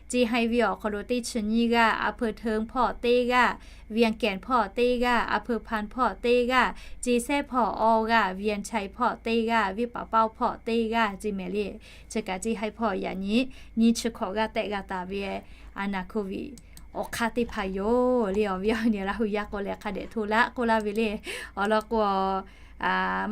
Ciˇ Haiˇ ve awˬ hk'aw lo teˇ chi nyiˇ g'aˇ, อำเภอเทิง hpawˇ teˇ g'aˇ, เวียงแก่น hpawˇ teˇ g'aˇ, อำเภอพาน hpawˇ teˇ g'aˇ, Ciˇ sehˉ hpawˇ awˇ g'aˇ, เวียงชัย hpawˇ teˇ g'aˇ, เวียงป่าเป้า hpawˇ teˇ g'aˇ ceˇ mehˍ le. Chi kaꞈ Ciˇ Haiˇ hpawˇ yaꞈ nyi nyiˇ chi hkawꞈ g'aˇ tehˆ g'a taˍ ve a naˍ hko viꞈ awˬ hk'aˇ teˇ hpaˍ yoˬ le. Awˬ viˉ awˬ nyi Laˇ hu yaˇ k'o leh hk'a dehꞈ hto laˇ k'oˆ laˇ ve le. Awˬ lawn k'o,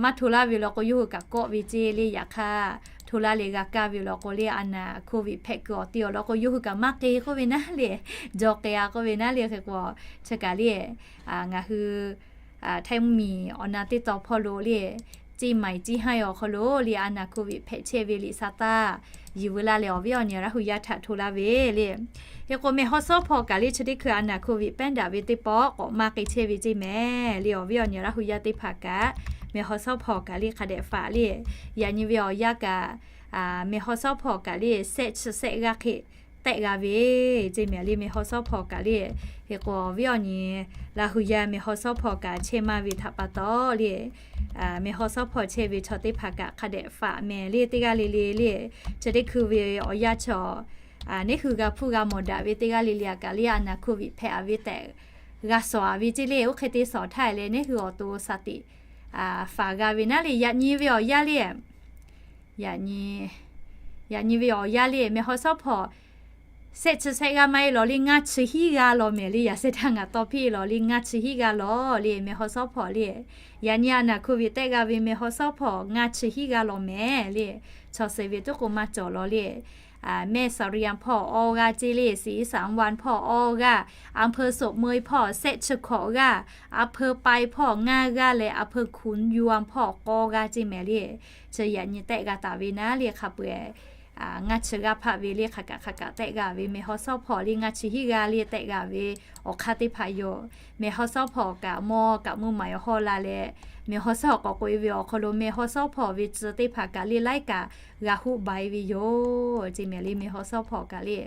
maˇ hto laˇ ve law k'o, yawˇ hui kaꞈ kawˆ ve ceˇ le. Yaꞈ hk'aˇ, hto laˇ leh g'a kaˇ ve law k'o le, a naˍ hko viꞈ hpehꞈ kuiˬ awˬ ti awˬ lawn k'o, yawˇ hui kaꞈ maˇ k'e k'oˆ ve naˉ le, jaw k'e-a k'oˆ ve naˉ le. Hk'e k'o, chi kaꞈ le, ngaˬ hui htaiˇ mvuhˇmiˬ awˬ na teˇ taw hpawˇ lo le, Ciˇ Maiˍ Ciˇ Haiˇ awˬ hk'aw lo le, a naˍ hko viꞈ hpehꞈ chehˇ ve liꞈ sa taˇ yuˬ veu laˇ leh, awˬ viˉ awˬ nyi Laˇ hu yaˇ htaꞈ hto laˇ ve le. Hk'e k'o, mehˬ haw shawˉ hpawˇ kaꞈ le chi teˇ hkui a naˍ hko viꞈ pehˉ daꞈ ve teˇ pawˆ k'awꞈ maˇ k'e chehˇ ve ceˇ mehˍ le. Awˬ viˉ awˬ nyi Laˇ hu yaˇ teˇ hpaˍ kaꞈ, mehˬ haw shawˉ hpawˇ kaꞈ le hk'a dehꞈ faꞈ le. Yaꞈ nyi ve awˬ yanˇ kaꞈ, mehˬ haw shawˉ hpawˇ kaꞈ le, sehˆ chi sehˆ g'aˇ hk'e tehˆ g'a ve ceˇ mehˍ le. Mehˬ haw shawˉ hpawˇ kaꞈ le, hk'e k'o, awˬ viˉ awˬ nyi Laˇ hu yaˇ mehˬ haw shawˉ hpawˇ kaꞈ chehˇ maˇ ve htaꞈ pa taw le, mehˬ haw shawˉ hpawˇ chehˇ ve chaw teˇ hpaˍ kaꞈ hk'a dehꞈ faꞈ mehˍ le. Teˇ g'aˇ le le le, chi teˇ hkui ve awˬ yanˇ chaw neˉ hui g'a hpuˇ g'a mawˬ daꞈ ve teˇ g'aˇ le le a kaꞈ le, a naˍ hko viꞈ hpehꞈ-a ve tehꞈ g'a shawˍ-a ve ceˇ le. Oˇ hk'e te shawˍ htaˇ leh, neˉ hui awˬ to shaˍ tiꞈ faˍ g'a ve naˉ le. Yaꞈ nyi ve awˬ yanˇ le, yaꞈ nyi ve awˬ yanˇ le, mehˬ haw shawˉ hpawˇ sehˆ chi sehˆ g'aˇ maˇ heˆ lawˬ le, ngaˇ chi hiˉ g'aˇ lawˬ mehˍ le. Yaꞈ sheh htaˇ ngaˬ tawˇ hpiˇ lawˬ le, ngaˇ chi hiˉ g'aˇ lawˬ le, mehˬ haw shawˉ hpawˇ le. Yaꞈ nyi a naˍ hko viꞈ tehˆ g'a ve mehˬ haw shawˉ hpawˇ ngaˇ chi hiˉ g'aˇ lawˬ mehˍ le. Chaw suh ve tuˉ k'o maˇ cawˬ lawˬ le. Mehˆ saˍ riˍ yanˍ hpawˇ awˇ g'aˇ ceˇ le, siˍ iˉ saˍ van hpawˇ awˇ g'aˇ, อำเภอโสบเมย hpawˇ sehˆ chi hkawꞈ g'aˇ, อำเภอไป hpawˇ ngaˇ g'aˇ leh อำเภอขุนยวม hpawˇ k'awˇ g'aˇ ceˇ mehˍ le. Chi yaꞈ nyi tehˆ g'a taˍ ve naˉ le, hk'a peu-eˬ ngaˇ chi g'aˇ hpaˆ ve le. Hk'aˬ kaꞈ hk'aˬ kaꞈ tehˆ g'a ve, mehˬ haw shawˉ hpawˇ le ngaˇ chi hiˉ g'aˇ le tehˆ g'a ve awˬ hk'aˇ teˇ hpaˍ yoˬ. Mehˬ haw shawˉ hpawˇ kaꞈ mawˇ kaꞈ mvuhˇ maˍ awˬ hawˇ la leh, mehˬ haw shawˉ k'awꞈ k'oꞈ-e ve awˬ hk'aw lo mehˬ haw shawˉ hpawˇ ve tcuh teˇ hpaˍ kaꞈ le laiˉ kaꞈ g'a hoˆ ba-e ve yoˬ ceˇ mehˍ le. Mehˬ haw shawˉ hpawˇ kaꞈ le,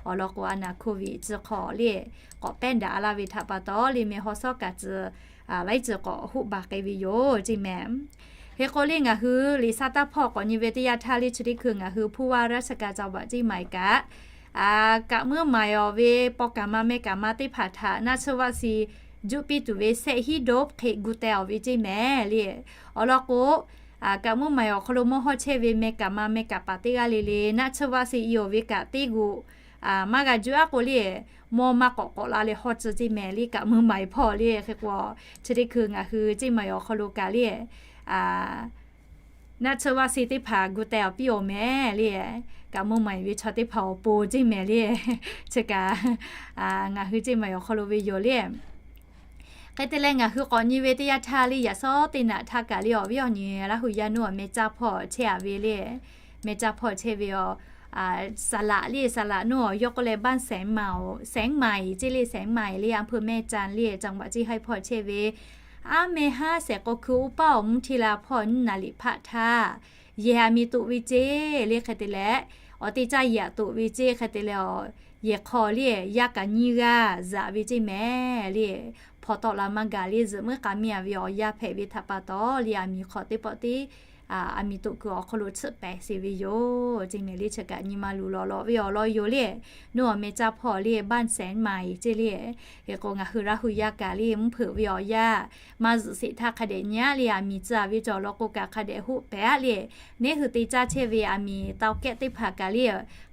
awˬ lawn k'o a naˍ hko viꞈ tcuh hk'aw le k'awꞈ pehˉ daꞈ laˇ ve htaꞈ pa taw le, mehˬ haw shawˉ kaꞈ tcuh laiˉ ceuˬ k'awꞈ hoˆ ba k'ai ve yoˬ ceˇ mehˍ. Hk'e k'o le, ngaˬ hui liꞈ sa taˇ hpawˇ k'awꞈ nyi ve teˇ yanˇ htaˇ le, chi teˇ hkui ngaˬ hui ผู้ว่าราชการจังหวัดเชียงใหม่ kaꞈ, kaꞈ mvuhˇ maˍ awˬ ve paw kaˍ ma meh kaˍ ma teˇ hpaˍ htaꞈ naˆ tsuhˇ vaˆ si juˆ piˇ tuˬ ve sehˆ hiˉ dawˇ hk'e gu teh-awˬ ve ceˇ mehˍ le. Awˬ lawn k'o, kaꞈ mvuhˇ maˍ awˬ hk'aw lo mawˇ hawˇ chehˇ ve meh kaˍ ma meh kaˍ paˍ teˇ g'aˇ le le naˆ tsuhˇ vaˆ si i-awˬ ve kaꞈ teˇ g'uꞈ maˇ g'a juˆ-a k'o le, mawˇ maˇ k'awꞈ k'awꞈ la leh hawˇ tcuh ceˇ mehˍ le. Kaꞈ mvuhˇ maˍ hpawˇ le, hk'e k'o, chi teˇ hkui ngaˬ hui ceˇ maˍ awˬ hk'aw lo kaꞈ le, naˆ tsuhˇ vaˆ si teˇ hpaˍ gu teh-awˬ piˇ-oˬ mehˍ le. Kaꞈ mvuhˇ maˍ ve chaw teˇ hpaˍ awˬ pon ceˇ mehˍ le. Chi kaꞈ ngaˬ hui ceˇ maˍ awˬ hk'aw lo ve yoˬ le. Hk'e te leh, ngaˬ hui k'awꞈ nyi ve teˇ yanˇ htaˇ le, yaꞈ shawˉ teˇ naꞈ htaˇ kaꞈ le, awˬ viˉ awˬ nyi Laˇ hu yaˇ nuˇ awˬ meh caˇ hpawˇ chehˇ-a ve le. Meh caˇ hpawˇ chehˇ ve awˬ, saˍ laꞈ le, saˍ laꞈ nuˇ awˬ yawˇ k'oˆ leh บ้านแสงใหม่ แสงใหม่ ceˇ le, แสงใหม่ le, อำเภอแม่จันทน์ le, จังหวัดเชียงราย hpawˇ chehˇ ve, aˉ meh haˉ shehˍ k'o hkui uˉ paˉ awˬ mvuhˇ hti la hpawˇ nyiˇ naˍ riˍ hpaˆ htaˇ, yehˬ aˬ miˍ toꞈ ve ceˇ le. Hk'e te leh, awˬ te caˇ yehˬ aꞈ toꞈ ve ceˇ. Hk'e te leh, yehˬ hk'aw le yaˇ kaꞈ nyiˇ g'aˇ zaꞈ ve ceˇ mehˍ le. Hpaw tawˆ la maˇ gaˬ le, zuhꞈ muiˉ k'a miˇ-a ve awˬ yaˇ hpehꞈ ve htaꞈ pa taw le, aˬ miˍ hk'aw teˇ pawˆ tiˉ aˬ miˍ toꞈ kuiˬ awˬ hk'aw lo tsuhˆ pehˍ sheˍ ve yoˬ ceˇ mehˍ le. Chi kaꞈ nyi ma luˬ lawˬ lawꞈ ve awˬ lawn yoˬ le. Nuˇ awˬ meh caˇ hpawˇ le บ้านแสงใหม่ ceˇ le. Hk'e k'o, ngaˬ hui Laˇ hu yaˇ kaꞈ le, mvuhˇ hpeuꞈ ve awˬ yaˇ maˇ zuhꞈ sheˍ htaˇ hk'a dehꞈ nyi-a le, aˬ miˍ tcuh-a ve cawˬ lawn k'o kaꞈ hk'a dehꞈ hoˆ pehˍ-a le. Neˉ hui te caˇ chehˇ ve aˬ miˍ tawˇ kehˆ teˇ hpaˍ kaꞈ le,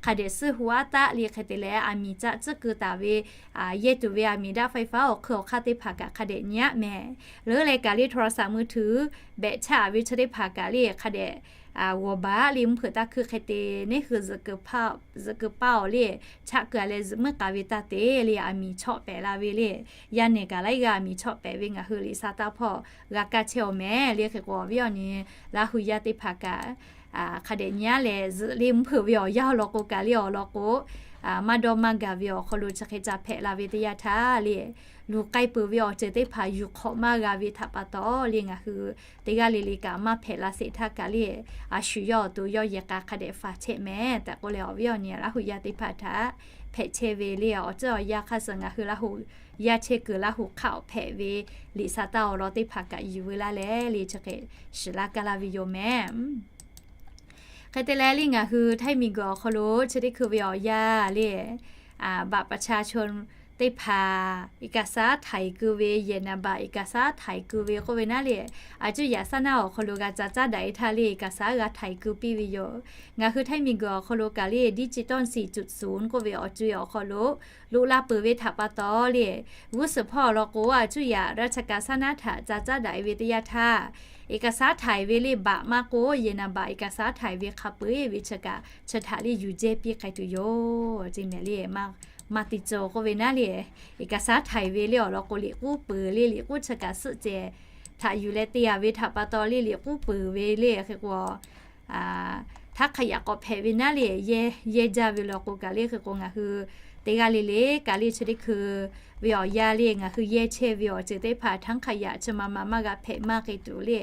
hk'a dehꞈ suhˉ hu-a taˆ le. Hk'e te leh, aˬ miˍ caˇ tcuhˉ keu taˍ ve yehˇ tuˬ ve aˬ miˍ ไฟฟ้า awˬ hkui awˬ hk'aˇ teˇ hpaˍ kaꞈ hk'a dehꞈ nyi-a mehˍ. Leuˉ leh kaꞈ le โทรศัพท์มือถือ behꞈ chaˇ-a ve chi teˇ hpaˍ kaꞈ le hk'a dehꞈ g'awˬ baˬ le mvuhˇ hpeuꞈ taˇ hkuiˇ hk'e te, neˇ hui zuhꞈ kuiˬ paˇ awˬ le, chaˆ kuiˬ a leh zuhꞈ meuˇ k'a ve taˇ te le, aˬ miˍ chawˆ pehꞈ la ve le, yaˇ nehˬ kaꞈ laiˉ g'aˇ aˬ miˍ chawˆ pehꞈ ve ngaˬ hui liꞈ sa taˇ hpawˇ g'a kaˇ chehˇ awˬ mehˍ le. Hk'e k'o awˬ viˉ awˬ nyi Laˇ hu yaˇ teˇ hpaˍ kaꞈ hk'a dehꞈ nyi a leh zuhꞈ le mvuhˇ hpeuꞈ ve awˬ yanˇ awˬ lawn k'o kaꞈ le awˬ lawn k'o, maˇ dawˇ maˇ gaˬ ve awˬ hk'aw lo chi hk'e ca hpehꞈ la ve teˇ yanˇ htaˇ le, luˬ k'ai peuˬ ve awˬ ceuˬ teˇ hpaˍ yuˬ hk'awꞈ maˇ g'a ve htaꞈ pa taw le ngaˬ hui teˇ g'aˇ le le kaꞈ maˇ hpehꞈ la sheˍ htaˇ kaꞈ le, a shu yawˇ awˬ to yawˇ yehˬ k'a hk'a dehꞈ faˍ chehˇ mehˍ tehꞈ k'oˆ leh awˬ viˉ awˬ nyi Laˇ hu yaˇ teˇ hpaˍ htaꞈ hpehꞈ chehˇ ve le. Awˬ ceuˬ awˬ yanˇ hk'aˇ suh ngaˬ hui Laˇ hu yaˇ chehˇ kuiˬ Laˇ hu hk'aˆ awˬ hpehꞈ ve liꞈ sa taˇ awˬ lawn teˇ hpaˍ kaꞈ yuˬ veu laˇ leh le chi hk'e shiˍ laˇ kaˇ laˇ ve yoˬ mehˍ. Hk'e te leh le ngaˬ hui htaiˇ miˬguiˬ awˬ hk'aw lo chi teˇ hkui ve awˬ yanˇ le บัตรประชาชน teˇ hpaˍ เอกสาร htaiˍ keu ve, yehˬ naˍ baꞈ เอกสาร htaiˍ keu ve k'oˆ ve naˉ le, a cuˇ yaꞈ saˉ naˉ awˬ hk'aw lo g'a ca caˉ daꞈ e htaˇ le เอกสาร g'a htaiˍ keu piˇ ve yoˬ. Ngaˬ hui htaiˇ miˬguiˬ awˬ hk'aw lo kaꞈ le ดิจิทัล สี่จุดศูนย์ k'oˆ ve awˬ co e awˬ hk'aw lo loꞈ la peuˬ ve htaꞈ pa taw le, g'uˇ suhˍ hpawˇ awˬ lawn k'o a cuˇ yaꞈ ราชการ saˉ naˉ htaꞈ ca caˉ daꞈ e ve teˇ yanˇ htaˇ, เอกสาร htaiˍ ve le baꞈ maˇ k'oˆ, yehˬ naˍ baꞈ เอกสาร htaiˍ ve hk'a peu-eˬ ve chi kaꞈ chi htaꞈ le yuˬ jehˇ piˇ k'ai tuˬ yoˬ. Chi mehˍ le maˇ te cawˬ k'oˆ ve naˉ le, เอกสาร htaiˍ ve le awˬ lawn k'o liꞈ k'uˉ peuˬ le, liꞈ k'uˉ chi kaꞈ suhˆ cehˬ htaꞈ yuˬ leh te a ve htaꞈ pa taw le liꞈ k'uˉ peuˬ ve le. Hk'e k'o htaˇ hk'a yaꞈ k'awꞈ hpehꞈ ve naˉ le, yehˇ jaˇ ve law k'o kaꞈ le hk'e k'o ngaˬ hui teˇ g'aˇ le le kaꞈ le chi teˇ hkui ve awˬ yanˇ le ngaˬ hui yehˇ chehˇ ve awˬ ceuˬ teˇ hpaˍ htaˇ hk'a yaꞈ chi ma ma maˇ g'a hpehꞈ maˇ k'e tuˬ le,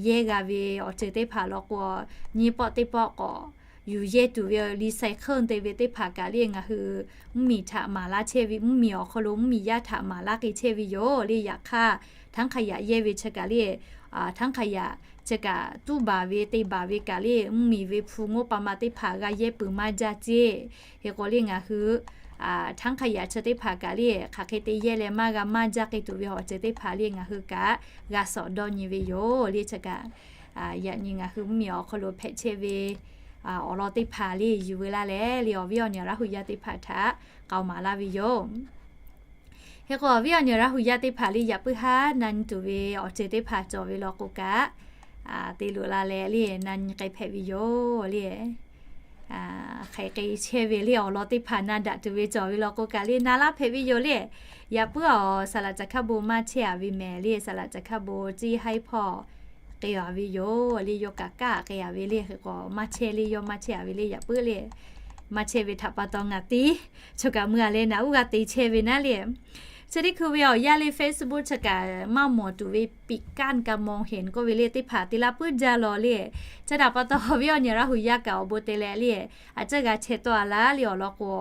yehˇ g'a ve awˬ ceuˬ teˇ hpaˍ law k'o nyiˇ pawˆ teˇ pawˆ k'awꞈ yuˬ yehˇ tuˬ ve recycle te ve teˇ hpaˍ kaꞈ le ngaˬ hui mvuhˇmiˬ htaꞈ maˍ laˇ chehˇ ve, mvuhˇmiˬ awˬ hk'aw lo mvuhˇmiˬ yaˇ htaꞈ maˍ laˇ k'e chehˇ ve yoˬ le. Yaꞈ hk'aˇ htaˇ hk'a yaꞈ yehˇ ve chi kaꞈ le, htaˇ hk'a yaꞈ chi kaꞈ tuˉ baˬ ve te baˬ ve kaꞈ le mvuhˇmiˬ ve hpu งบประมาณ teˇ hpaˍ g'a yehˇ peuˬ maˇ jaˇ ceˇ. Hk'e k'o le ngaˬ hui htaˇ hk'a yaꞈ chi teˇ hpaˍ kaꞈ le hk'aˬ hk'e te yehˇ leh maˇ g'a maˇ jaˇ k'e tuˬ ve awˬ ceuˬ teˇ hpaˍ le ngaˬ hui kaꞈ g'a sawˍ dawˇ nyi ve yoˬ le. Chi kaꞈ yaꞈ nyi ngaˬ hui mvuhˇmiˬ awˬ hk'aw lo hpehꞈ chehˇ ve awˬ lawn teˇ hpaˍ le yuˬ veu laˇ leh le awˬ viˉ awˬ nyi Laˇ hu yaˇ teˇ hpaˍ htaꞈ k'aoˍ maˍ laˇ ve yoˬ. Hk'e k'o awˬ viˉ awˬ nyi Laˇ hu yaˇ teˇ hpaˍ le yaꞈ puiˉ haˉ na nyi tuˬ ve awˬ ceuˬ teˇ hpaˍ cawˬ ve law k'o kaꞈ te loꞈ la leh le na nyi k'ai hpehꞈ ve yoˬ le. Hk'aˬ hk'e chehˇ ve le awˬ lawn teˇ hpaˍ na daꞈ tuˬ ve cawˬ ve law k'o kaꞈ le na laˇ hpehꞈ ve yoˬ le. Yaꞈ puiˉ awˬ saˍ laꞈ caˬ hkaˇ bon maˇ chehˇ a ve mehˍ le, saˍ laꞈ caˬ hkaˇ bon ceˇ haiˉ hpawˇ k'e a ve yoˬ le, yawˇ kaꞈ kaˇ k'e a ve le. Hk'e k'o maˇ chehˇ le, yawˇ maˇ chehˇ a ve le, yaꞈ puiˉ le maˇ chehˇ ve htaꞈ pa taw ngaˬ tiˉ chaw kaꞈ mui a leh naꞈ uˉ g'a te chehˇ ve naˉ le. Chi teˇ hkui ve awˬ yanˇ le Facebook chi kaꞈ maˇ mawˬ tuˬ ve ปิดกั้นการมองเห็น k'oˆ ve le teˇ hpaˍ te la puiˉ jaˇ law le. Chi htaꞈ pa taw awˬ viˉ awˬ nyi Laˇ hu yaˇ kaꞈ awˬ bon te leh le a ciˉ g'a chehˇ tawˆ a laˇ le awˬ lawn k'o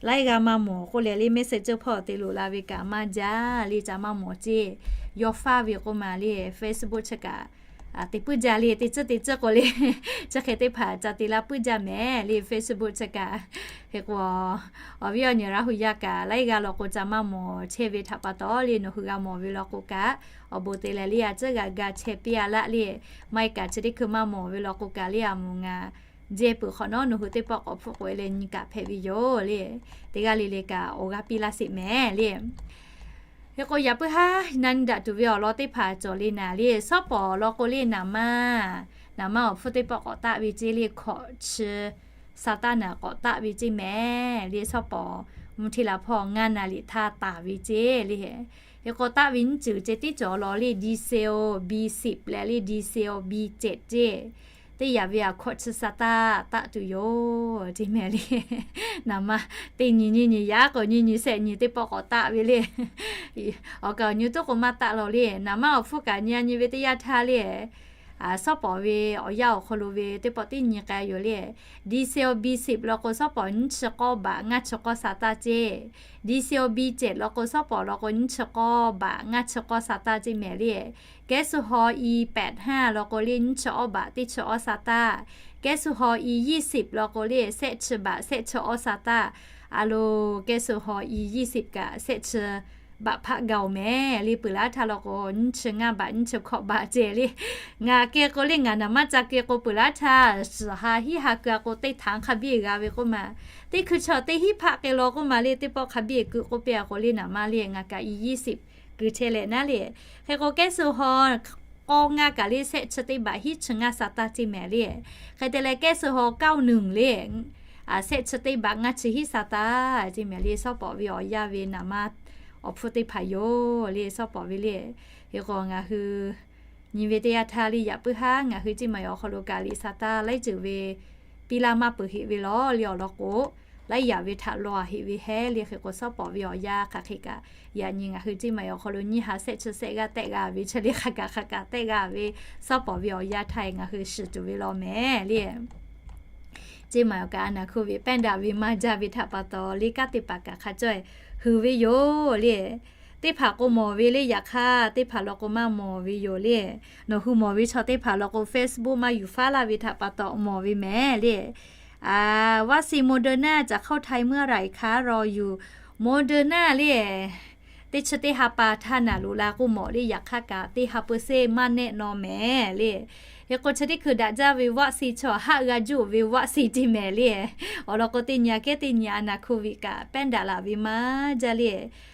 laiˉ g'aˇ maˇ mawˬ k'oˆ leh le message ceuˬ hpawˇ te loꞈ la ve kaꞈ maˇ jaˇ le, ca maˇ mawˬ ceˇ. Yawˇ faˇ ve k'oˆ ma le Facebook chi kaꞈ te puiˉ jaˇ le, te tcuhˉ te tcuhˉ k'o le chi hk'e teˇ hpaˍ ca te la puiˉ jaˇ mehˍ le Facebook chi kaꞈ. Hk'e k'o awˬ viˉ awˬ nyi Laˇ hu yaˇ kaꞈ laiˉ g'aˇ law k'o ca maˇ mawˬ chehˇ ve htaꞈ pa taw le nawˬ hui g'a mawˬ ve law k'o kaꞈ awˬ bon te leh le a ciˉ g'a ga chehˇ piˇ a laˇ le. Maˇ heˆ kaꞈ chi teˇ hkui maˇ mawˬ ve law k'o kaꞈ le a moˍ ngaˬ jehˇ peuˬ hk'awꞈ nawˉ nawˬ hui teˇ pawˆ k'awꞈ hpfuhˆ k'oꞈ e leh nyi kaꞈ hpehꞈ ve yoˬ le. Teˇ g'aˇ le le kaꞈ awˬ g'aˇ piˇ laˇ sheˍ mehˍ le. Hk'e k'o yaꞈ puiˉ haˉ na nyi daꞈ tuˬ ve awˬ lawn teˇ hpaˍ cawˬ le naˍ le, shawˉ pawˍ law k'o le naˍ maˇ, naˍ maˇ awˬ hpfuhˇ teˇ pawˆ k'awꞈ taˆ ve ceˇ le, hkawꞈ chi sa taˇ naˍ k'awꞈ taˆ ve ceˇ mehˍ le. Shawˉ pawˍ mvuhˇ hteˇ la hpawˇ ngaˇ naˍ liꞈ htaˇ taˍ ve ceˇ le. Hk'e k'o taˆ ve nyiˇ ceuˬ ceh tiˉ cawˬ law le, ดีเซล บีสิบ leh le ดีเซล บีเจ็ด ceˇ. Teˇ yaꞈ ve a hkawꞈ chi sa taˇ taˆ tuˬ yoˬ ceˇ mehˍ le. Naˍ maˇ teˇ nyi nyiˇ nyi yaꞈ k'o nyiˇ nyi shehˆ nyi teˇ pawˆ k'awꞈ taˆ ve le. Awˬ kaˍ awˬ nyi tuˉ k'o maˇ taˆ law le. Naˍ maˇ awˬ hpfuhˇ kaꞈ nyi a nyi ve teˇ yanˇ htaˇ le shawˉ pawˍ ve awˬ yanˇ awˬ hk'aw lo ve teˇ pawˆ tiˉ nyi k'ai yoˬ le. ดีเซล บีสิบ law k'o shawˉ pawˍ nyiˇ chi k'awˇ baꞈ ngaˇ chi k'awˇ sa taˇ ceˇ. ดีเซล บีเจ็ด law k'o shawˉ pawˍ law k'o nyiˇ chi k'awˇ baꞈ ngaˇ chi k'awˇ sa taˇ ceˇ mehˍ le. แก๊สโซฮอล์ อีแปดห้า law k'o le nyiˇ chi awˇ baꞈ teˇ chi awˇ sa taˇ. แก๊สโซฮอล์ อียี่สิบ law k'o le shehˆ chi baꞈ shehˆ chi awˇ sa taˇ. A lo แก๊สโซฮอล์ อียี่สิบ kaꞈ shehˆ chi baꞈ hpaˆ gaˬ-oˬ mehˍ le. Peuˬ laˇ htaˇ law k'o nyiˇ chi ngaˇ baꞈ nyiˇ chi hkawꞈ baꞈ ceˇ le. Ngaˬ kehˬ k'o le ngaˬ naˍ maˇ ca kehˬ k'o peuˬ laˇ htaˇ suhˍ ha hiˉ ha keu a k'o teˇ htaꞈ hk'a biˇ g'a ve k'oˆ ma. Teˇ hkui chaw teˇ hiˉ hpaˆ k'ai law k'oˆ ma le teˇ pawˆ hk'a biˇ keu k'oˆ piˇ a k'o le naˍ maˇ le ngaˬ kaꞈ อียี่สิบ keu chehˇ leh naˉ le. Hk'e k'o แก๊สโซฮอล์ k'awˇ ngaˇ kaꞈ le shehˆ chi teˇ baꞈ hiˉ chi ngaˇ sa taˇ ceˇ mehˍ le. Hk'e te leh kehˉ suh haw kaoˇ nuˬ le, shehˆ chi teˇ baꞈ ngaˇ chi hiˉ sa taˇ ceˇ mehˍ le. Shawˉ pawˍ ve awˬ yanˇ ve naˍ ma awˬ hpfuhˇ teˇ hpaˍ yoˬ le. Shawˉ pawˍ ve le. Hk'e k'o ngaˬ hui nyi ve teˇ yanˇ htaˇ le, yaꞈ puiˉ haˉ ngaˬ hui ceˇ ma awˬ hk'aw lo kaꞈ liꞈ sa taˇ laiˉ ceuˬ ve piˇ laˇ maˇ peuˬ heꞈ ve lawˬ le. Awˬ lawn k'o, laiˉ yaꞈ ve htaꞈ law a heꞈ ve hehˉ le. Hk'e k'o shawˉ pawˍ ve awˬ yanˇ hk'aˬ hk'e kaꞈ, yaꞈ nyi ngaˬ hui ceˇ ma awˬ hk'aw lo nyiˇ ha shehˆ chi shehˆ g'aˇ tehˆ g'a ve chi le, hk'aˬ kaꞈ hk'aˬ kaꞈ tehˆ g'a ve shawˉ pawˍ ve awˬ yanˇ htaˇ ngaˬ hui shiˍ tuˬ ve law mehˍ le. Ceˇ ma awˬ kaꞈ a naˍ hkuˇ ve pehˇ daꞈ ve maˇ jaˇ ve htaꞈ pa taw le, kanˉ teˇ hpaˍ kaꞈ hk'a caweh huiˍ ve yoˬ le. Teˇ hpaˍ k'o mawˬ ve le, yaꞈ hk'aˇ teˇ hpaˍ law k'o maˇ mawˬ ve yoˬ le. Nawˬ hui mawˬ ve chaw teˇ hpaˍ law k'o Facebook maˇ yuˬ faˉ laˇ ve htaꞈ pa taw mawˬ ve mehˍ le. วัคซีนโมเดอร์นาจะเข้าไทยเมื่อไหร่คะ รออยู่ โมเดอร์นา le, teˇ chi teˇ ha pa htaˇ naˍ loꞈ la k'oˆ mawˬ le, yaꞈ hk'aˇ kaꞈ teˇ ha percent maˇ nehˆ naw mehˍ le. Hk'e k'o chi teˇ hkui daꞈ jaˇ ve วัคซีน chaw haˆ g'a juˆ ve วัคซีน ceˇ mehˍ le. Awˬ lawn k'o teˇ nyi a kehˉ teˇ nyi a naˍ hkuˇ ve kaꞈ pehˇ daꞈ laˬ ve maˇ jaˇ le.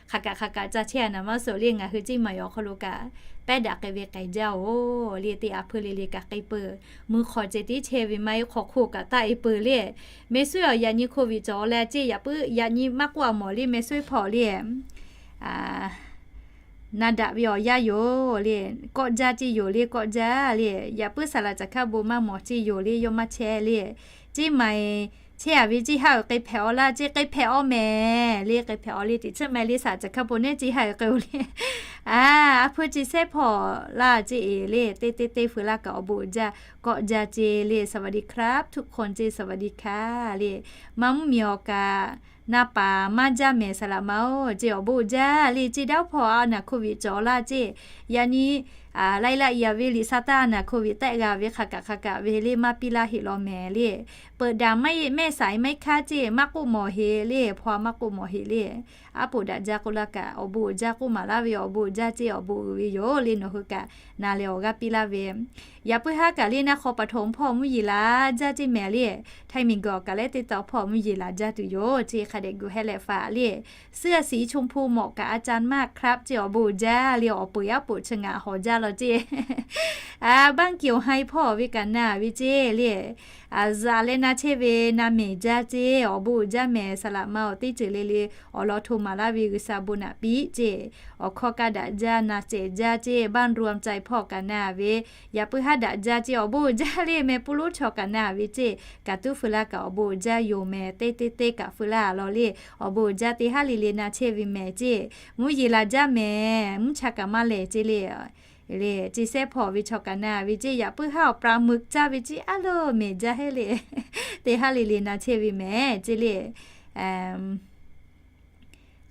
Hk'aˬ kaꞈ hk'aˬ kaꞈ ca chehˇ a naˍ maˇ suhˍ le, ngaˬ hui ceˇ ma awˬ hk'aw lo kaꞈ pehˇ daꞈ k'ai ve k'ai jaˇ oˬ le. Teˇ a hpeuˇ le le kaꞈ k'ai peuˬ. Mvuhˇ hk'aw ceh tiˉ chehˇ ve maˇ heˆ, hk'aw hk'oˆ kaꞈ taˆ e peuˬ le. Meh suiˉ awˬ yaꞈ nyi โควิด cawˬ leh ceˇ, yaꞈ puiˉ yaꞈ nyi maˇ k'oˆ a mawˬ le, meh suiˉ hpawˇ le. Na daꞈ ve awˬ yanˇ yoˬ le, kawˆ jaˇ ceˇ yoˬ le, kawˆ jaˇ le. Yaꞈ puiˉ saˍ laꞈ caˬ hkaˇ bon maˇ mawˬ ceˇ yoˬ le, yawˇ maˇ chehˇ le. Ceˇ ma e chehˇ a ve ceˇ haˉ uiˍ k'e hpehꞈ aw laˇ ceˇ, k'e hpehꞈ aw mehˍ le, k'e hpehꞈ aw le. Teˇ chi meh le saˍ laꞈ caˬ hkaˇ bon neˉ ceˇ haˉ uiˍ k'e oˬ le. A, a hpeuˇ ceˇ sehˉ hpawˇ laˇ ceˇ e le, teˇ teˇ teˇ feu laˇ kaꞈ awˬ bon uiˍ jaˇ, kawˆ jaˇ ceˇ le. สวัสดีครับทุกคน ceˇ สวัสดีค่ะ le. Maˇ mvuhˇ miˬ awˬ kaꞈ na paˍ maˇ jaˇ mehˍ saˍ laꞈ ma oˬ ceˇ, awˬ bon uiˍ jaˇ le. Ceˇ daˇ hpawˇ a naˍ โควิด cawˬ laˇ ceˇ, yaꞈ nyi laiˉ laꞈ yaꞈ ve liꞈ sa taˇ a naˍ โควิด tehˆ g'a ve hk'aˬ kaꞈ hk'aˬ kaꞈ ve le maˇ piˇ laˇ heˆ law mehˍ le. เปิดด่านไม่ ไม่สายไหมคะ ceˇ maˇ k'oˆ mawˬ heˆ le, hpawˇ maˇ k'oˆ mawˬ heˆ le. Aˉ poꞈ daꞈ jaˇ k'oˆ laˇ kaꞈ awˬ bon uiˍ jaˇ k'oˆ maˍ laˇ ve, awˬ bon uiˍ jaˇ ceˇ, awˬ bon uiˍ ve yoˬ le. Nawˬ hui kaꞈ na leh awˬ g'aˇ piˇ laˇ ve. Yaꞈ puiˉ haˉ kaꞈ le naˇ hk'aw pa htoꞈ hpawˇ mvuhˇ yeˬ laˬ jaˇ ceˇ mehˍ le. Htaiˇ miˬ guiˬ awˬ kaꞈ leh teˇ taw hpawˇ mvuhˇ yeˬ laˬ jaˇ tuˬ yoˬ ceˇ, hk'a dehꞈ gu hehˉ leh faˍ le. เสื้อสีชมพูเหมาะกับอาจารย์มากครับ ceˇ, awˬ bon uiˍ jaˇ le. Awˬ peuˬ yaˇ poꞈ chi ngaˬ hawˍ jaˇ law ceˇ. Baˆ kiˬ awˬ ha e hpawˇ ve kaꞈ na ve ceˇ le. Aˬ, zaꞈ leh na chehˇ ve na mehˍ jaˇ ceˇ, awˬ bon uiˍ jaˇ mehˍ saˍ laꞈ ma awˬ teˇ ceuˬ le le awˬ lawn hto maˍ laˇ ve G'uiˬsha bon naꞈ piˇ ceˇ. Awˬ hkawˇ kaꞈ daꞈ jaˇ, na cehˬ jaˇ ceˇ, บ้านรวมใจ hpawˇ kaꞈ na ve. Yaꞈ puiˉ haˉ daꞈ jaˇ ceˇ, awˬ bon uiˍ jaˇ le. Meh puˇ lonˉ chaw kaꞈ na ve ceˇ, kaꞈ tuˉ feu laˇ kaꞈ awˬ bon uiˍ jaˇ yoˬ mehˍ. Teˇ teˇ teˇ kaꞈ feu laˇ law le. Awˬ bon uiˍ jaˇ teˇ haˉ le le na chehˇ ve mehˍ ceˇ. Mvuhˇ yeˬ laˬ jaˇ mehˍ, mvuhˇ cha kaꞈ maˇ lehˬ ceˇ le. Le, ceˇ sehˉ hpawˇ ve chaw kaꞈ na ve ceˇ, yaꞈ puiˉ haˉ awˬ pra meuꞈ caˇ ve ceˇ, a loˬ mehˍ jaˇ heˆ le. Teˇ haˉ le le na chehˇ ve mehˍ ceˇ le.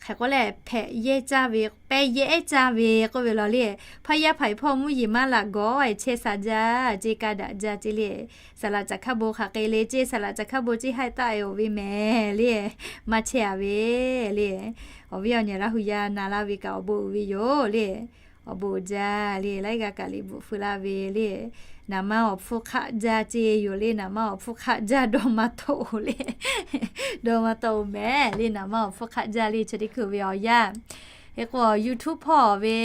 Hk'e k'oˆ leh, hpehꞈ yehˇ caˇ ve, pehˇ yehˇ ehˉ caˇ ve k'oˆ ve law le. Hpaˇ yaˇ hpaˍ e hpawˇ mvuhˇ yeˬ maˇ laꞈ gawˬ e chehˇ sha jaˇ ceˇ, kaˇ daꞈ jaˇ ceˇ le. Saˍ laꞈ caˬ hkaˇ bon hk'aˬ hk'e le ceˇ, saˍ laꞈ caˬ hkaˇ bon ceˇ haiˬ taˆ e oˬ ve mehˍ le. Maˇ chehˇ a ve le. Awˬ viˉ awˬ nyi Laˇ hu yaˇ na laˇ ve kaꞈ awˬ bon uiˍ ve yoˬ le. Awˬ bon uiˍ jaˇ le. Laiˉ g'aˇ kaꞈ liꞈ bvuhꞈ feu laˇ ve le. Naˍ ma awˬ hpfuhˇ hk'aˆ jaˇ ceˇ yoˬ le. Naˍ ma awˬ hpfuhˇ hk'aˆ jaˇ dawˇ maˇ tawˆ oˬ le. Dawˇ maˇ tawˆ oˬ mehˍ le. Naˍ ma awˬ hpfuhˇ hk'aˆ jaˇ le. Chi teˇ hkui ve awˬ yanˇ. Hk'e k'o YouTube hpawˇ ve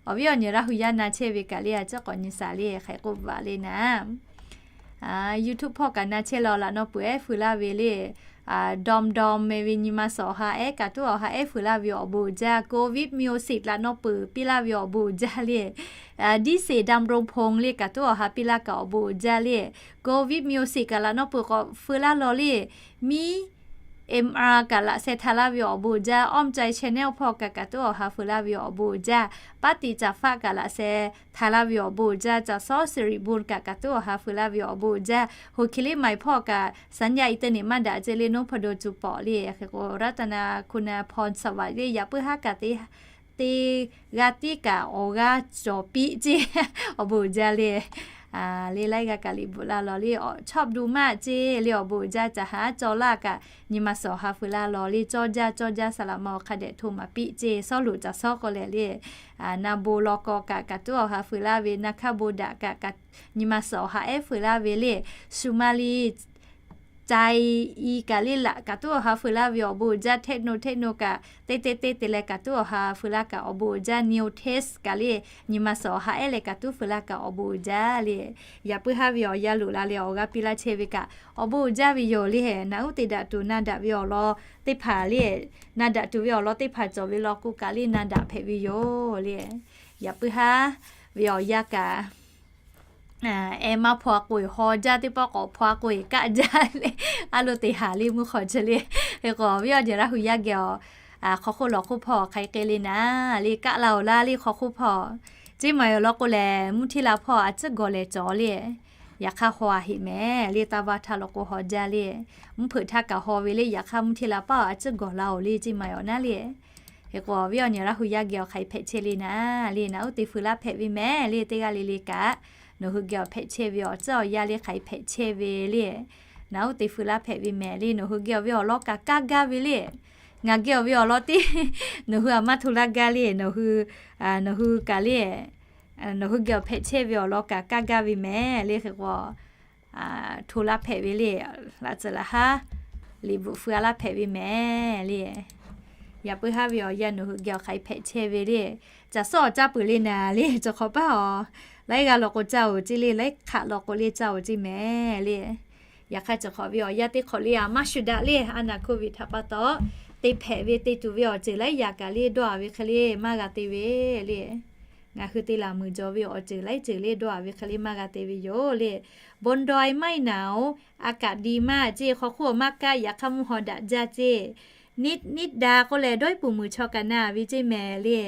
awˬ viˉ awˬ nyi Laˇ hu yaˇ na chehˇ ve kaꞈ le, a ciˉ k'awꞈ nyi shaˍ le, hk'e k'oˆ baˬ le naˍ. YouTube hpawˇ kaꞈ na chehˇ law laꞈ nawˇ peuˬ ehˉ feu laˇ ve le. Dawˇ dawˇ meh ve nyi ma suhˍ awˬ ha ehˉ kaꞈ tuˉ awˬ ha ehˉ feu laˇ ve awˬ bon uiˍ jaˇ. Covid มิวสิก laꞈ nawˇ peuˬ piˇ laˇ ve awˬ bon uiˍ jaˇ le. ดิเศษดำรงพงษ์ le kaꞈ tuˉ awˬ ha piˇ laˇ kaꞈ awˬ bon uiˍ jaˇ le. Covid มิวสิก kaꞈ laꞈ nawˇ peuˬ k'awꞈ feu laˇ law le. Miˉ MR kaꞈ laꞈ sheh hta laˇ ve awˬ bon uiˍ jaˇ. อ้อมใจ Channel hpawˇ kaꞈ kaꞈ tuˉ awˬ ha feu laˇ ve awˬ bon uiˍ jaˇ. ป้าตี๋จ๋าฟ้า kaꞈ laꞈ sheh hta laˇ ve awˬ bon uiˍ jaˇ. จ๋า ซ้อ สิริบูรณ์ kaꞈ kaꞈ tuˉ awˬ ha feu laˇ ve awˬ bon uiˍ jaˇ. โหดเขี้เหร่ ใหม่ hpawˇ kaꞈ สัญญาณอินเทอร์เน็ต maˇ daꞈ ceˇ le, นพดล cuˇ pawˍ le. Hk'e k'o รัตนาคุณพรสวัสดิ์ le, yaꞈ puiˉ haˉ kaꞈ teˇ teˇ g'aˇ tiˉ kaꞈ awˬ g'aˇ cawˬ piˇ ceˇ, awˬ bon uiˍ jaˇ le. Le laiˉ g'aˇ kaꞈ liꞈ bvuhꞈ laˇ law le, ชอบดูมาก ceˇ le, awˬ bon uiˍ jaˇ. Caˬ haˉ cawˬ laˇ kaꞈ nyi ma suhˍ awˬ ha feu laˇ law le, cawˇ jaˇ cawˇ jaˇ saˍ laꞈ ma awˬ hk'a dehꞈ hto maˍ piˇ ceˇ, sawˉ loꞈ caˬ sawˉ k'oˆ leh le. Na bon law kaw kaꞈ kaꞈ tuˉ awˬ ha feu laˇ ve, na hkaˇ bon daꞈ kaꞈ kaꞈ nyi ma suhˍ awˬ ha ehˉ feu laˇ ve le. Shu ma le Cai i kaꞈ le laꞈ kaꞈ tuˉ awˬ ha feu laˇ ve awˬ bon uiˍ jaˇ, techno techno kaꞈ teˇ teˇ teˇ te leh kaꞈ tuˉ awˬ ha feu laˇ kaꞈ awˬ bon uiˍ jaˇ, neo taste kaꞈ le nyi ma suhˍ awˬ ha ehˉ leh kaꞈ tuˉ feu laˇ kaꞈ awˬ bon uiˍ jaˇ le. Yaꞈ puiˉ haˉ ve awˬ yanˇ loꞈ la leh awˬ g'aˇ piˇ laˇ chehˇ ve kaꞈ awˬ bon uiˍ jaˇ ve yoˬ le. Naꞈ uˉ te daꞈ tuˬ na daꞈ ve awˬ lawn teˇ hpaˍ le, na daꞈ tuˬ ve awˬ lawn teˇ hpaˍ cawˬ ve law k'o kaꞈ le na daꞈ hpehꞈ ve yoˬ le. Yaꞈ puiˉ haˉ ve awˬ yanˇ kaꞈ, eh, maˇ hpaw a k'o eˬ haw jaˇ, teˇ pawˆ k'awꞈ hpaw a k'o eˬ kaˆ jaˇ le. A lo te haˍ le mvuhˇ hk'aw chi le. Hk'e k'o viˉ awˬ jehˬ Laˇ hu yaˇ geh awˬ hk'aw hk'oˆ lawˬ hk'oˆ hpawˇ hk'aˬ hk'e le naˍ le, kaˆ la oˬ laˇ le hk'aw hk'oˆ hpawˇ. Ceˇ maˬ yoˬ law k'o lehˬ, mvuhˇ htiˇ la hpawˇ a tcuhˉ gawˬ lehˬ cawˬ le. Yaꞈ hk'aˇ haw a heꞈ mehˍ le, taˇ vaˇ htaˇ law k'o haw jaˇ le. Mvuhˇ hpeuꞈ htaˇ kaꞈ haw ve le, yaꞈ hk'aˇ mvuhˇ htiˇ la paˇ a tcuhˉ gawˬ la oˬ le, ceˇ maˬ yoˬ naˉ le. Hk'e k'o viˉ awˬ nyi Laˇ hu yaˇ geh awˬ hk'aˬ hk'e hpehꞈ chehˇ le naˍ le, naꞈ uˉ te feu laˇ hpehꞈ ve mehˍ le, teˇ g'aˇ le le kaꞈ nawˬ hui geh awˬ hpehꞈ chehˇ ve awˬ tcuhˉ awˬ yanˇ le hk'aˬ hk'e hpehꞈ chehˇ ve le. Naꞈ uˉ te feu laˇ hpehꞈ ve mehˍ le, nawˬ hui geh awˬ ve awˬ lawn kaꞈ kaˇ gaˇ ve le. Ngaˬ geh awˬ ve awˬ lawn tiˉ nawˬ hui a maˇ hto laˇ gaˇ le, nawˬ hui, nawˬ hui kaꞈ le, nawˬ hui geh awˬ hpehꞈ chehˇ ve awˬ lawn kaꞈ kaˇ gaˇ ve mehˍ le. Hk'e k'o hto laˇ hpehꞈ ve le, laꞈ tcuhˍ laꞈ haˉ liꞈ bvuhꞈ feu a laˇ hpehꞈ ve mehˍ le. Yaꞈ puiˉ haˉ ve awˬ yanˇ nawˬ hui geh awˬ hk'aˬ hk'e hpehꞈ chehˇ ve le. Caˬ suhˉ awˬ caˇ peuˬ le naˍ le, cawˬ hk'awꞈ paˇ awˬ laiˉ g'aˇ law k'o caˇ oˬ ceˇ le, laiˉ hk'aꞈ law k'o le caˇ oˬ ceˇ mehˍ le. Yaꞈ hk'aˇ cawˬ hk'awꞈ ve awˬ yanˇ teˇ hk'awꞈ le a maˇ shuˍ daꞈ le, a naˍ hkoˇ ve htaꞈ pa taw te hpehꞈ ve te tuˬ ve awˬ ceuˬ laiˉ yaꞈ kaꞈ le dawˇ a ve hk'e le maˇ g'a te ve le. Ngaˬ hui te laˬ muiˬ jaw ve awˬ ceuˬ laiˉ ceuˬ le dawˇ a ve hk'e le maˇ g'a te ve yoˬ le. Bon doi maˇ heˆ naˍ oˬ, a kaꞈ di maˇ ceˇ, hk'aw hk'oˆ maˇ kaˇ, yaꞈ hk'aˇ mvuhˇ haw daꞈ jaˇ ceˇ. Niˆ daꞈ k'oˆ leh dawˇ iˉ puˍ muiˬ chaw kaꞈ na ve ceˇ mehˍ le.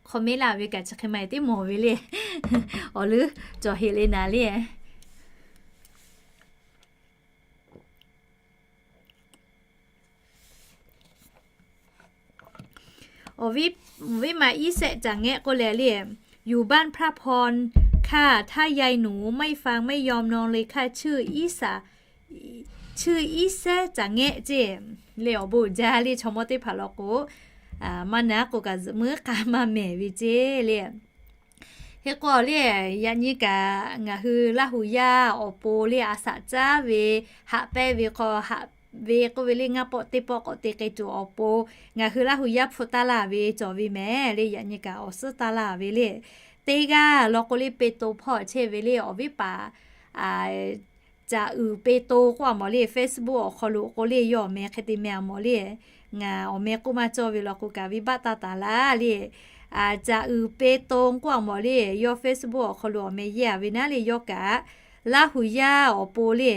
Hk'aw mehˉ laˇ ve kaꞈ chi hk'e maˇ heˆ teˇ mawˬ ve le. Awˬ leuˉ cawˬ heꞈ le naˍ le. Awˬ viˉ ma iˉ sehˆ caˬ ngehˆ k'oˆ leh le, อยู่บ้านพระพรค่ะ ถ้ายายหนูไม่ฟังไม่ยอมนอนเลยค่ะ ชื่ออิสา ชื่ออิสา caˬ ngehˆ ceˇ le. Awˬ bon uiˍ jaˇ le, chaw mawˇ teˇ hpaˍ law k'o maˇ na k'o kaꞈ zuhꞈ muiˉ k'a maˇ mehˍ ve ceˇ le. Hk'e k'o le, yaꞈ nyi kaꞈ ngaˬ hui Laˇ hu yaˇ awˬ pon le a shaꞈ caˉ ve, haꞈ pehnˇ ve k'o haꞈ ve k'oˆ ve le, ngaˇ pawˆ teˇ pawˆ k'awꞈ te k'ai tuˬ awˬ pon ngaˬ hui Laˇ hu yaˇ hpu taˇ laˇ ve cawˬ ve mehˍ le. Yaꞈ nyi kaꞈ awˬ suhˉ taˇ laˇ ve le. Teˇ g'aˇ law k'o le, pe to hpawˇ chehˇ ve le, awˬ viˉ paˍ Caˬ uiˍ pe to k'oˆ a mawˬ le, Facebook awˬ hk'aw lo k'o le, yawˇ awˬ meh hk'e te meh a mawˬ le. Ngaˬ awˬ meh k'oˆ maˇ cawˇ ve law k'o kaꞈ venˇbaˆ taˇ taˍ laˇ le. Caˬ uiˍ pe to k'oˆ a mawˬ le, yawˇ Facebook awˬ hk'aw lo awˬ meh yehˇ a ve naˉ le, yawˇ kaꞈ Laˇ hu yaˇ awˬ pon le,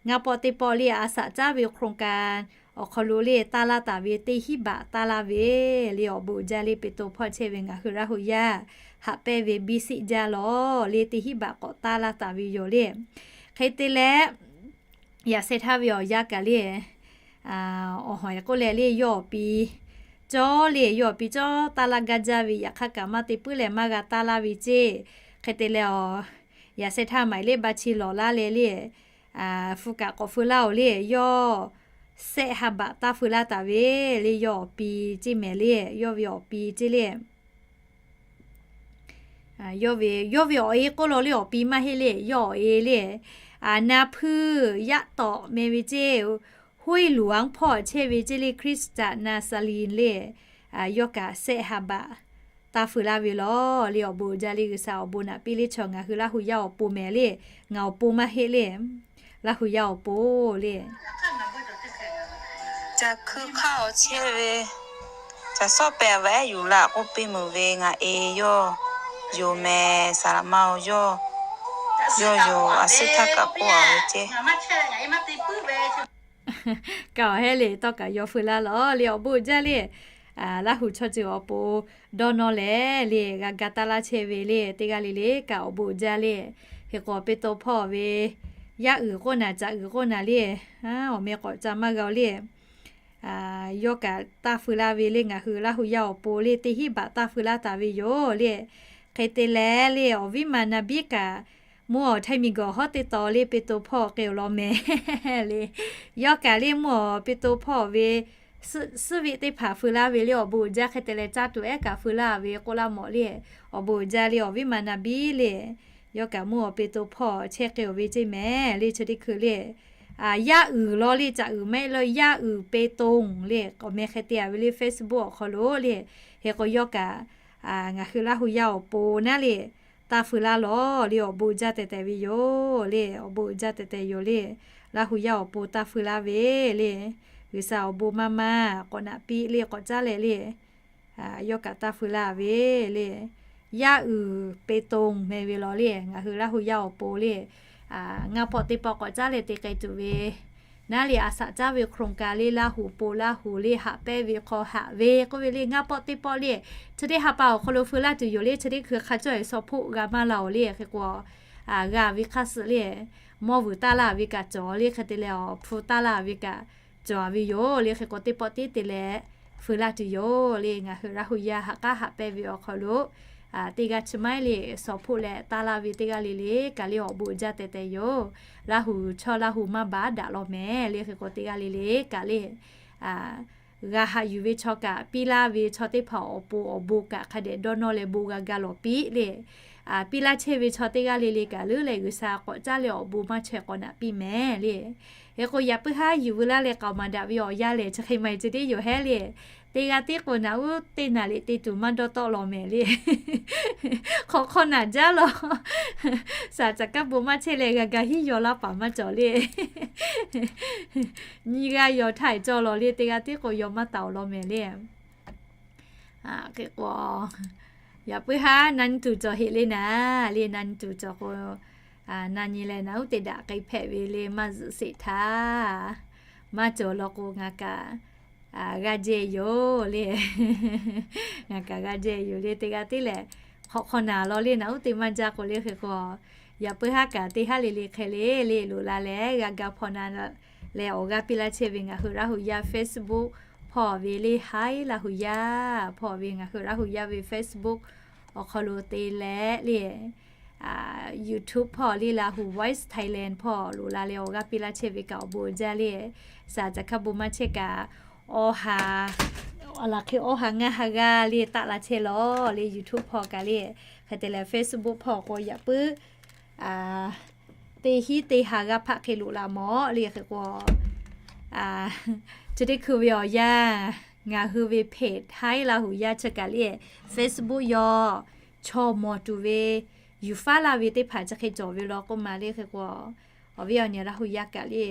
ngaˇ pawˆ teˇ pawˆ le a shaꞈ caˉ ve โครงการ awˬ hk'aw lo le taˇ laˇ taˍ ve teˇ hinˉ baꞈ taˇ laˇ ve le. Awˬ bon uiˍ jaˇ le, pe to hpawˇ chehˇ ve ngaˬ hui Laˇ hu yaˇ haꞈ pehnˇ ve biˇ siˆ jaˇ lawˬ le, teˇ hinˉ baꞈ k'awꞈ taˇ laˇ taˍ ve yoˬ le. Hk'e te leh, yaꞈ sheh htaˇ ve awˬ yanˇ kaꞈ le, awˬ hawˬ e k'oˆ leh le, yawˇ awˬ pi cawˇ le, yawˇ awˬ pi cawˇ taˇ laˇ gaˇ jaˇ ve, yaꞈ hk'aˇ kaꞈ maˇ te puiˉ leh maˇ g'a taˇ laˇ ve ceˇ. Hk'e te leh, yaꞈ sheh htaˇ maˍ le ba chi lawˬ laˇ leh le, hpu kaꞈ k'awꞈ feu laˇ oˬ le, yawˇ sehˆ ha baꞈ taˇ feu laˇ taˍ ve le, yawˇ awˬ pi ceˇ mehˍ le, yawˇ ve awˬ pi ceˇ le. Yawˇ ve, yawˇ ve awˬ e k'oˆ law le, awˬ pi maˇ heˆ le, yawˇ awˬ e le. Na hpuiˇ yaˇ tawꞈ meh ve ceˇ, ห้วยหลวง hpawˇ chehˇ ve ceˇ le, คริสตจักรนาซารีน le. Yawˇ kaꞈ sehˆ ha baꞈ taˇ feu laˇ ve lawˬ le. Awˬ bon uiˍ jaˇ le, G'uiˬsha awˬ bon naꞈ piˇ le, chaw ngaˬ hui Laˇ hu yaˇ awˬ pon mehˍ le, ngaˬ awˬ pon maˇ heˆ le, Laˇ hu yaˇ awˬ pon le. Caˬ hkui hk'aˇ awˬ chehˇ ve, caˬ sawˉ pehˍ ve yuˬ laꞈ k'oˆ piˇ meuˍ ve ngaˬ e yawˇ yoˬ mehˍ, saˍ laꞈ ma oˬ yawˇ, yawˇ yoˬ, a suhˉ htaˇ kaꞈ k'oˆ a ve ceˇ. Kaꞈ awˬ heˆ le, tawˇ kaꞈ yawˇ feu laˇ lawˬ le. Awˬ bon uiˍ jaˇ le, Laˇ hu chaw ceuˬ awˬ pon dawˇ nawˇ leh le, g'a ga taˇ laˇ chehˇ ve le, teˇ g'aˇ le le kaꞈ awˬ bon uiˍ jaˇ le. Hk'e k'o, pe to hpawˇ ve yaˇ uiˍ k'oˆ naˍ, caˬ uiˍ k'oˆ naˍ le, awˬ meh k'awꞈ ca maˇ g'a le. Yawˇ kaꞈ taˇ feu laˇ ve le, ngaˬ hui Laˇ hu yaˇ awˬ pon le, teˇ hinˉ baꞈ taˇ feu laˇ taˍ ve yoˬ le. Hk'e te leh le, awˬ viˉ ma na biˉ kaꞈ mvuhˇ awˬ htaiˇ miˬ gawˬ hawˉ teˇ taw le, pe to hpawˇ k'e awˬ lawn mehˍ le. Yawˇ kaꞈ le mvuhˇ awˬ pe to hpawˇ ve suhˆ veˆ teˇ hpaˍ feu laˇ ve le, awˬ bon uiˍ jaˇ. Hk'e te leh caˇ tuˬ ehˉ kaꞈ feu laˇ ve k'oˆ laˇ mawˬ le. Awˬ bon uiˍ jaˇ le, awˬ viˉ ma na biˉ le. Yawˇ kaꞈ mvuhˇ awˬ pe to hpawˇ chehˇ k'ai-oˬ ve ceˇ mehˍ le. Chi teˇ hkui le, yaˇ uiˍ law le, caꞈ uiˍ maˇ heˆ law, yaˇ uiˍ pe toˬ le, k'awꞈ meh hk'e te-a ve le Facebook awˬ hk'aw lo le. Hk'e k'o yawˇ kaꞈ ngaˬ hui Laˇ hu yaˇ awˬ pon naˉ le, taˇ feu laˇ lawˬ le, awˬ bon jaˇ tehˬ tehˬ ve yoˬ le, awˬ bon jaˇ tehˬ tehˬ yoˬ le. Laˇ hu yaˇ awˬ pon taˇ feu laˇ ve le. G'uiˬsha awˬ bon maˇ maˇ k'awꞈ naꞈ piˇ le, k'awꞈ caˉ leh le. Yawˇ kaꞈ taˇ feu laˇ ve le. Yaˇ uiˍ pe toˬ meh ve law le, ngaˬ hui Laˇ hu yaˇ awˬ pon le, ngaˇ pawˆ teˇ pawˆ k'awꞈ caˉ leh te k'ai tuˬ ve naˉ le, a shaꞈ caˉ ve โครงการ le, Laˇ hu pon Laˇ hu le, haꞈ pehnˇ ve hk'aw haꞈ ve k'oˆ ve le, ngaˇ pawˆ teˇ pawˆ le, chi teˇ ha pa awˬ hk'aw lo feu laˇ tuˬ yoˬ le. Chi teˇ hkui hk'a cawˇ-e shawˍ hpoˆ g'a maˇ la-oˬ le. Hk'e k'o, g'a ve hk'aˇ suh le, mawˇ vuiˬ taˇ laˇ ve kaꞈ cawˬ le, hk'e te leh awˬ hpu taˇ laˇ ve kaꞈ cawˬ ve yoˬ le. Hk'e k'o teˇ pawˆ tiˉ te leh feu laˇ tuˬ yoˬ le. Ngaˬ hui Laˇ hu yaˇ haꞈ k'aˉ haꞈ pehnˇ ve awˬ hk'aw lo teˇ g'aˇ chi maˇ heˆ le, shawˍ hpoˆ leh taˇ laˇ ve teˇ g'aˇ le le kaꞈ le awˬ bon jaˇ tehˬ tehˬ yoˬ. Laˇ hu chaw Laˇ hu maˇ baˬ daꞈ law mehˍ le. Hk'e k'o teˇ g'aˇ le le kaꞈ le g'a haꞈ yuˬ ve chaw kaꞈ piˇ laˇ ve chaw teˇ hpaˍ awˬ pon awˬ bon kaꞈ hk'a dehꞈ dawˇ nawˇ leh bon g'a ga lawˬ piˇ le. Piˇ laˇ chehˇ ve chaw teˇ g'aˇ le le kaꞈ leuˉ leh G'uiˬsha k'awꞈ caˉ leh awˬ bon maˇ chaweh k'awꞈ naꞈ piˇ mehˍ le. Hk'e k'o yaꞈ puiˉ haˉ yuˬ veu laˇ leh k'aoˍ maˍ daꞈ ve awˬ yanˇ lehˬ chi hk'e maˬ-e ceh tiˉ yoˬ hehˉ le. Teˇ g'aˇ tiˉ k'o naꞈ uˉ teˇ naˍ riˍ te tuˬ maˇ dawˇ tawˆ law mehˍ le. Hk'awꞈ hk'awꞈ naˬ jaˇ law. Shaˍ caˍ kaˉ bon maˇ chehˇ leh g'a ga hiˉ yaw laˇ paˍ maˇ cawˬ le. Nyiˇ g'aˇ yaw htaˇ cawˬ law le, teˇ g'aˇ tiˉ k'o yaw maˇ taˍ-oˬ law mehˍ le. Hk'e k'o, yaꞈ puiˉ haˉ na nyi tuˬ cawˬ heˆ le naˍ le, na nyi tuˬ cawˬ k'o, na nyi leh naꞈ uˉ te daꞈ k'ai hpehꞈ ve le, maˇ zuhꞈ sheˍ htaˇ. Maˇ cawˬ law k'o ngaˬ kaꞈ g'a jehˇ yoˬ le. Ngaˬ kaꞈ g'a jehˇ yoˬ le. Teˇ g'aˇ tiˉ lehˬ hk'awꞈ hk'awꞈ naˬ law le, naꞈ uˉ te maˇ jaˇ k'o le. Hk'e k'o, yaꞈ puiˉ haˉ kaꞈ teˇ haˉ le le hk'e le le loꞈ la leh g'a ga hpaw na leh awˬ g'aˇ piˇ laˇ chehˇ ve ngaˬ hui Laˇ hu yaˇ Facebook hpawˇ ve le, Hi Laˇ hu yaˇ hpawˇ ve ngaˬ hui Laˇ hu yaˇ ve Facebook awˬ hk'aw lo te leh le YouTube hpawˇ le, Laˇ hu Voice Thailand hpawˇ loꞈ la leh awˬ g'aˇ piˇ laˇ chehˇ ve kaꞈ awˬ bon jaˇ le. Shaˍ caˍ kaˉ bon maˇ chehˇ kaꞈ, awˬ ha, a laˬ hk'e awˬ ha ngaˇ ha g'aˇ le taˆ la chehˇ law le, YouTube hpawˇ kaꞈ le. Hk'e te leh Facebook hpawˇ k'o yaꞈ puiˉ teˇ hinˉ teˇ ha g'aˇ hpaˆ hk'e loꞈ la mawˬ le. Hk'e k'o, chi teˇ hkui ve awˬ yanˇ ngaˬ hui ve page Hi Laˇ hu yaˇ chi kaꞈ le, Facebook yaw chaw mawˬ tuˬ ve yuˬ faˉ laˇ ve teˇ hpaˍ chi hk'e cawˬ ve law k'oˆ ma le. Hk'e k'o, awˬ viˉ awˬ nyi Laˇ hu yaˇ kaꞈ le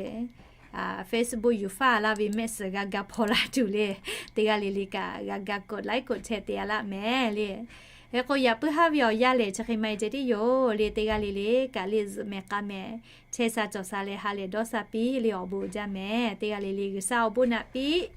Facebook yuˬ faˉ laˇ ve mehˆ suhˍ g'a ga hpaw laˇ tuˬ le. Teˇ g'aˇ le le kaꞈ g'a ga กดไลค์ กดแชร์ te-a laˇ mehˍ le. Hk'e k'o yaꞈ puiˉ haˉ ve awˬ yanˇ lehˬ chi hk'e maˇ-e ceh tiˉ yoˬ le. Teˇ g'aˇ le le kaꞈ le zuhꞈ mehˍ k'a mehˍ chehˇ sha cawˬ sha leh ha lehˬ dawˇ sha piˇ le, awˬ bon jaˇ mehˍ. Teˇ g'aˇ le le G'uiˬsha awˬ bon naꞈ piˇ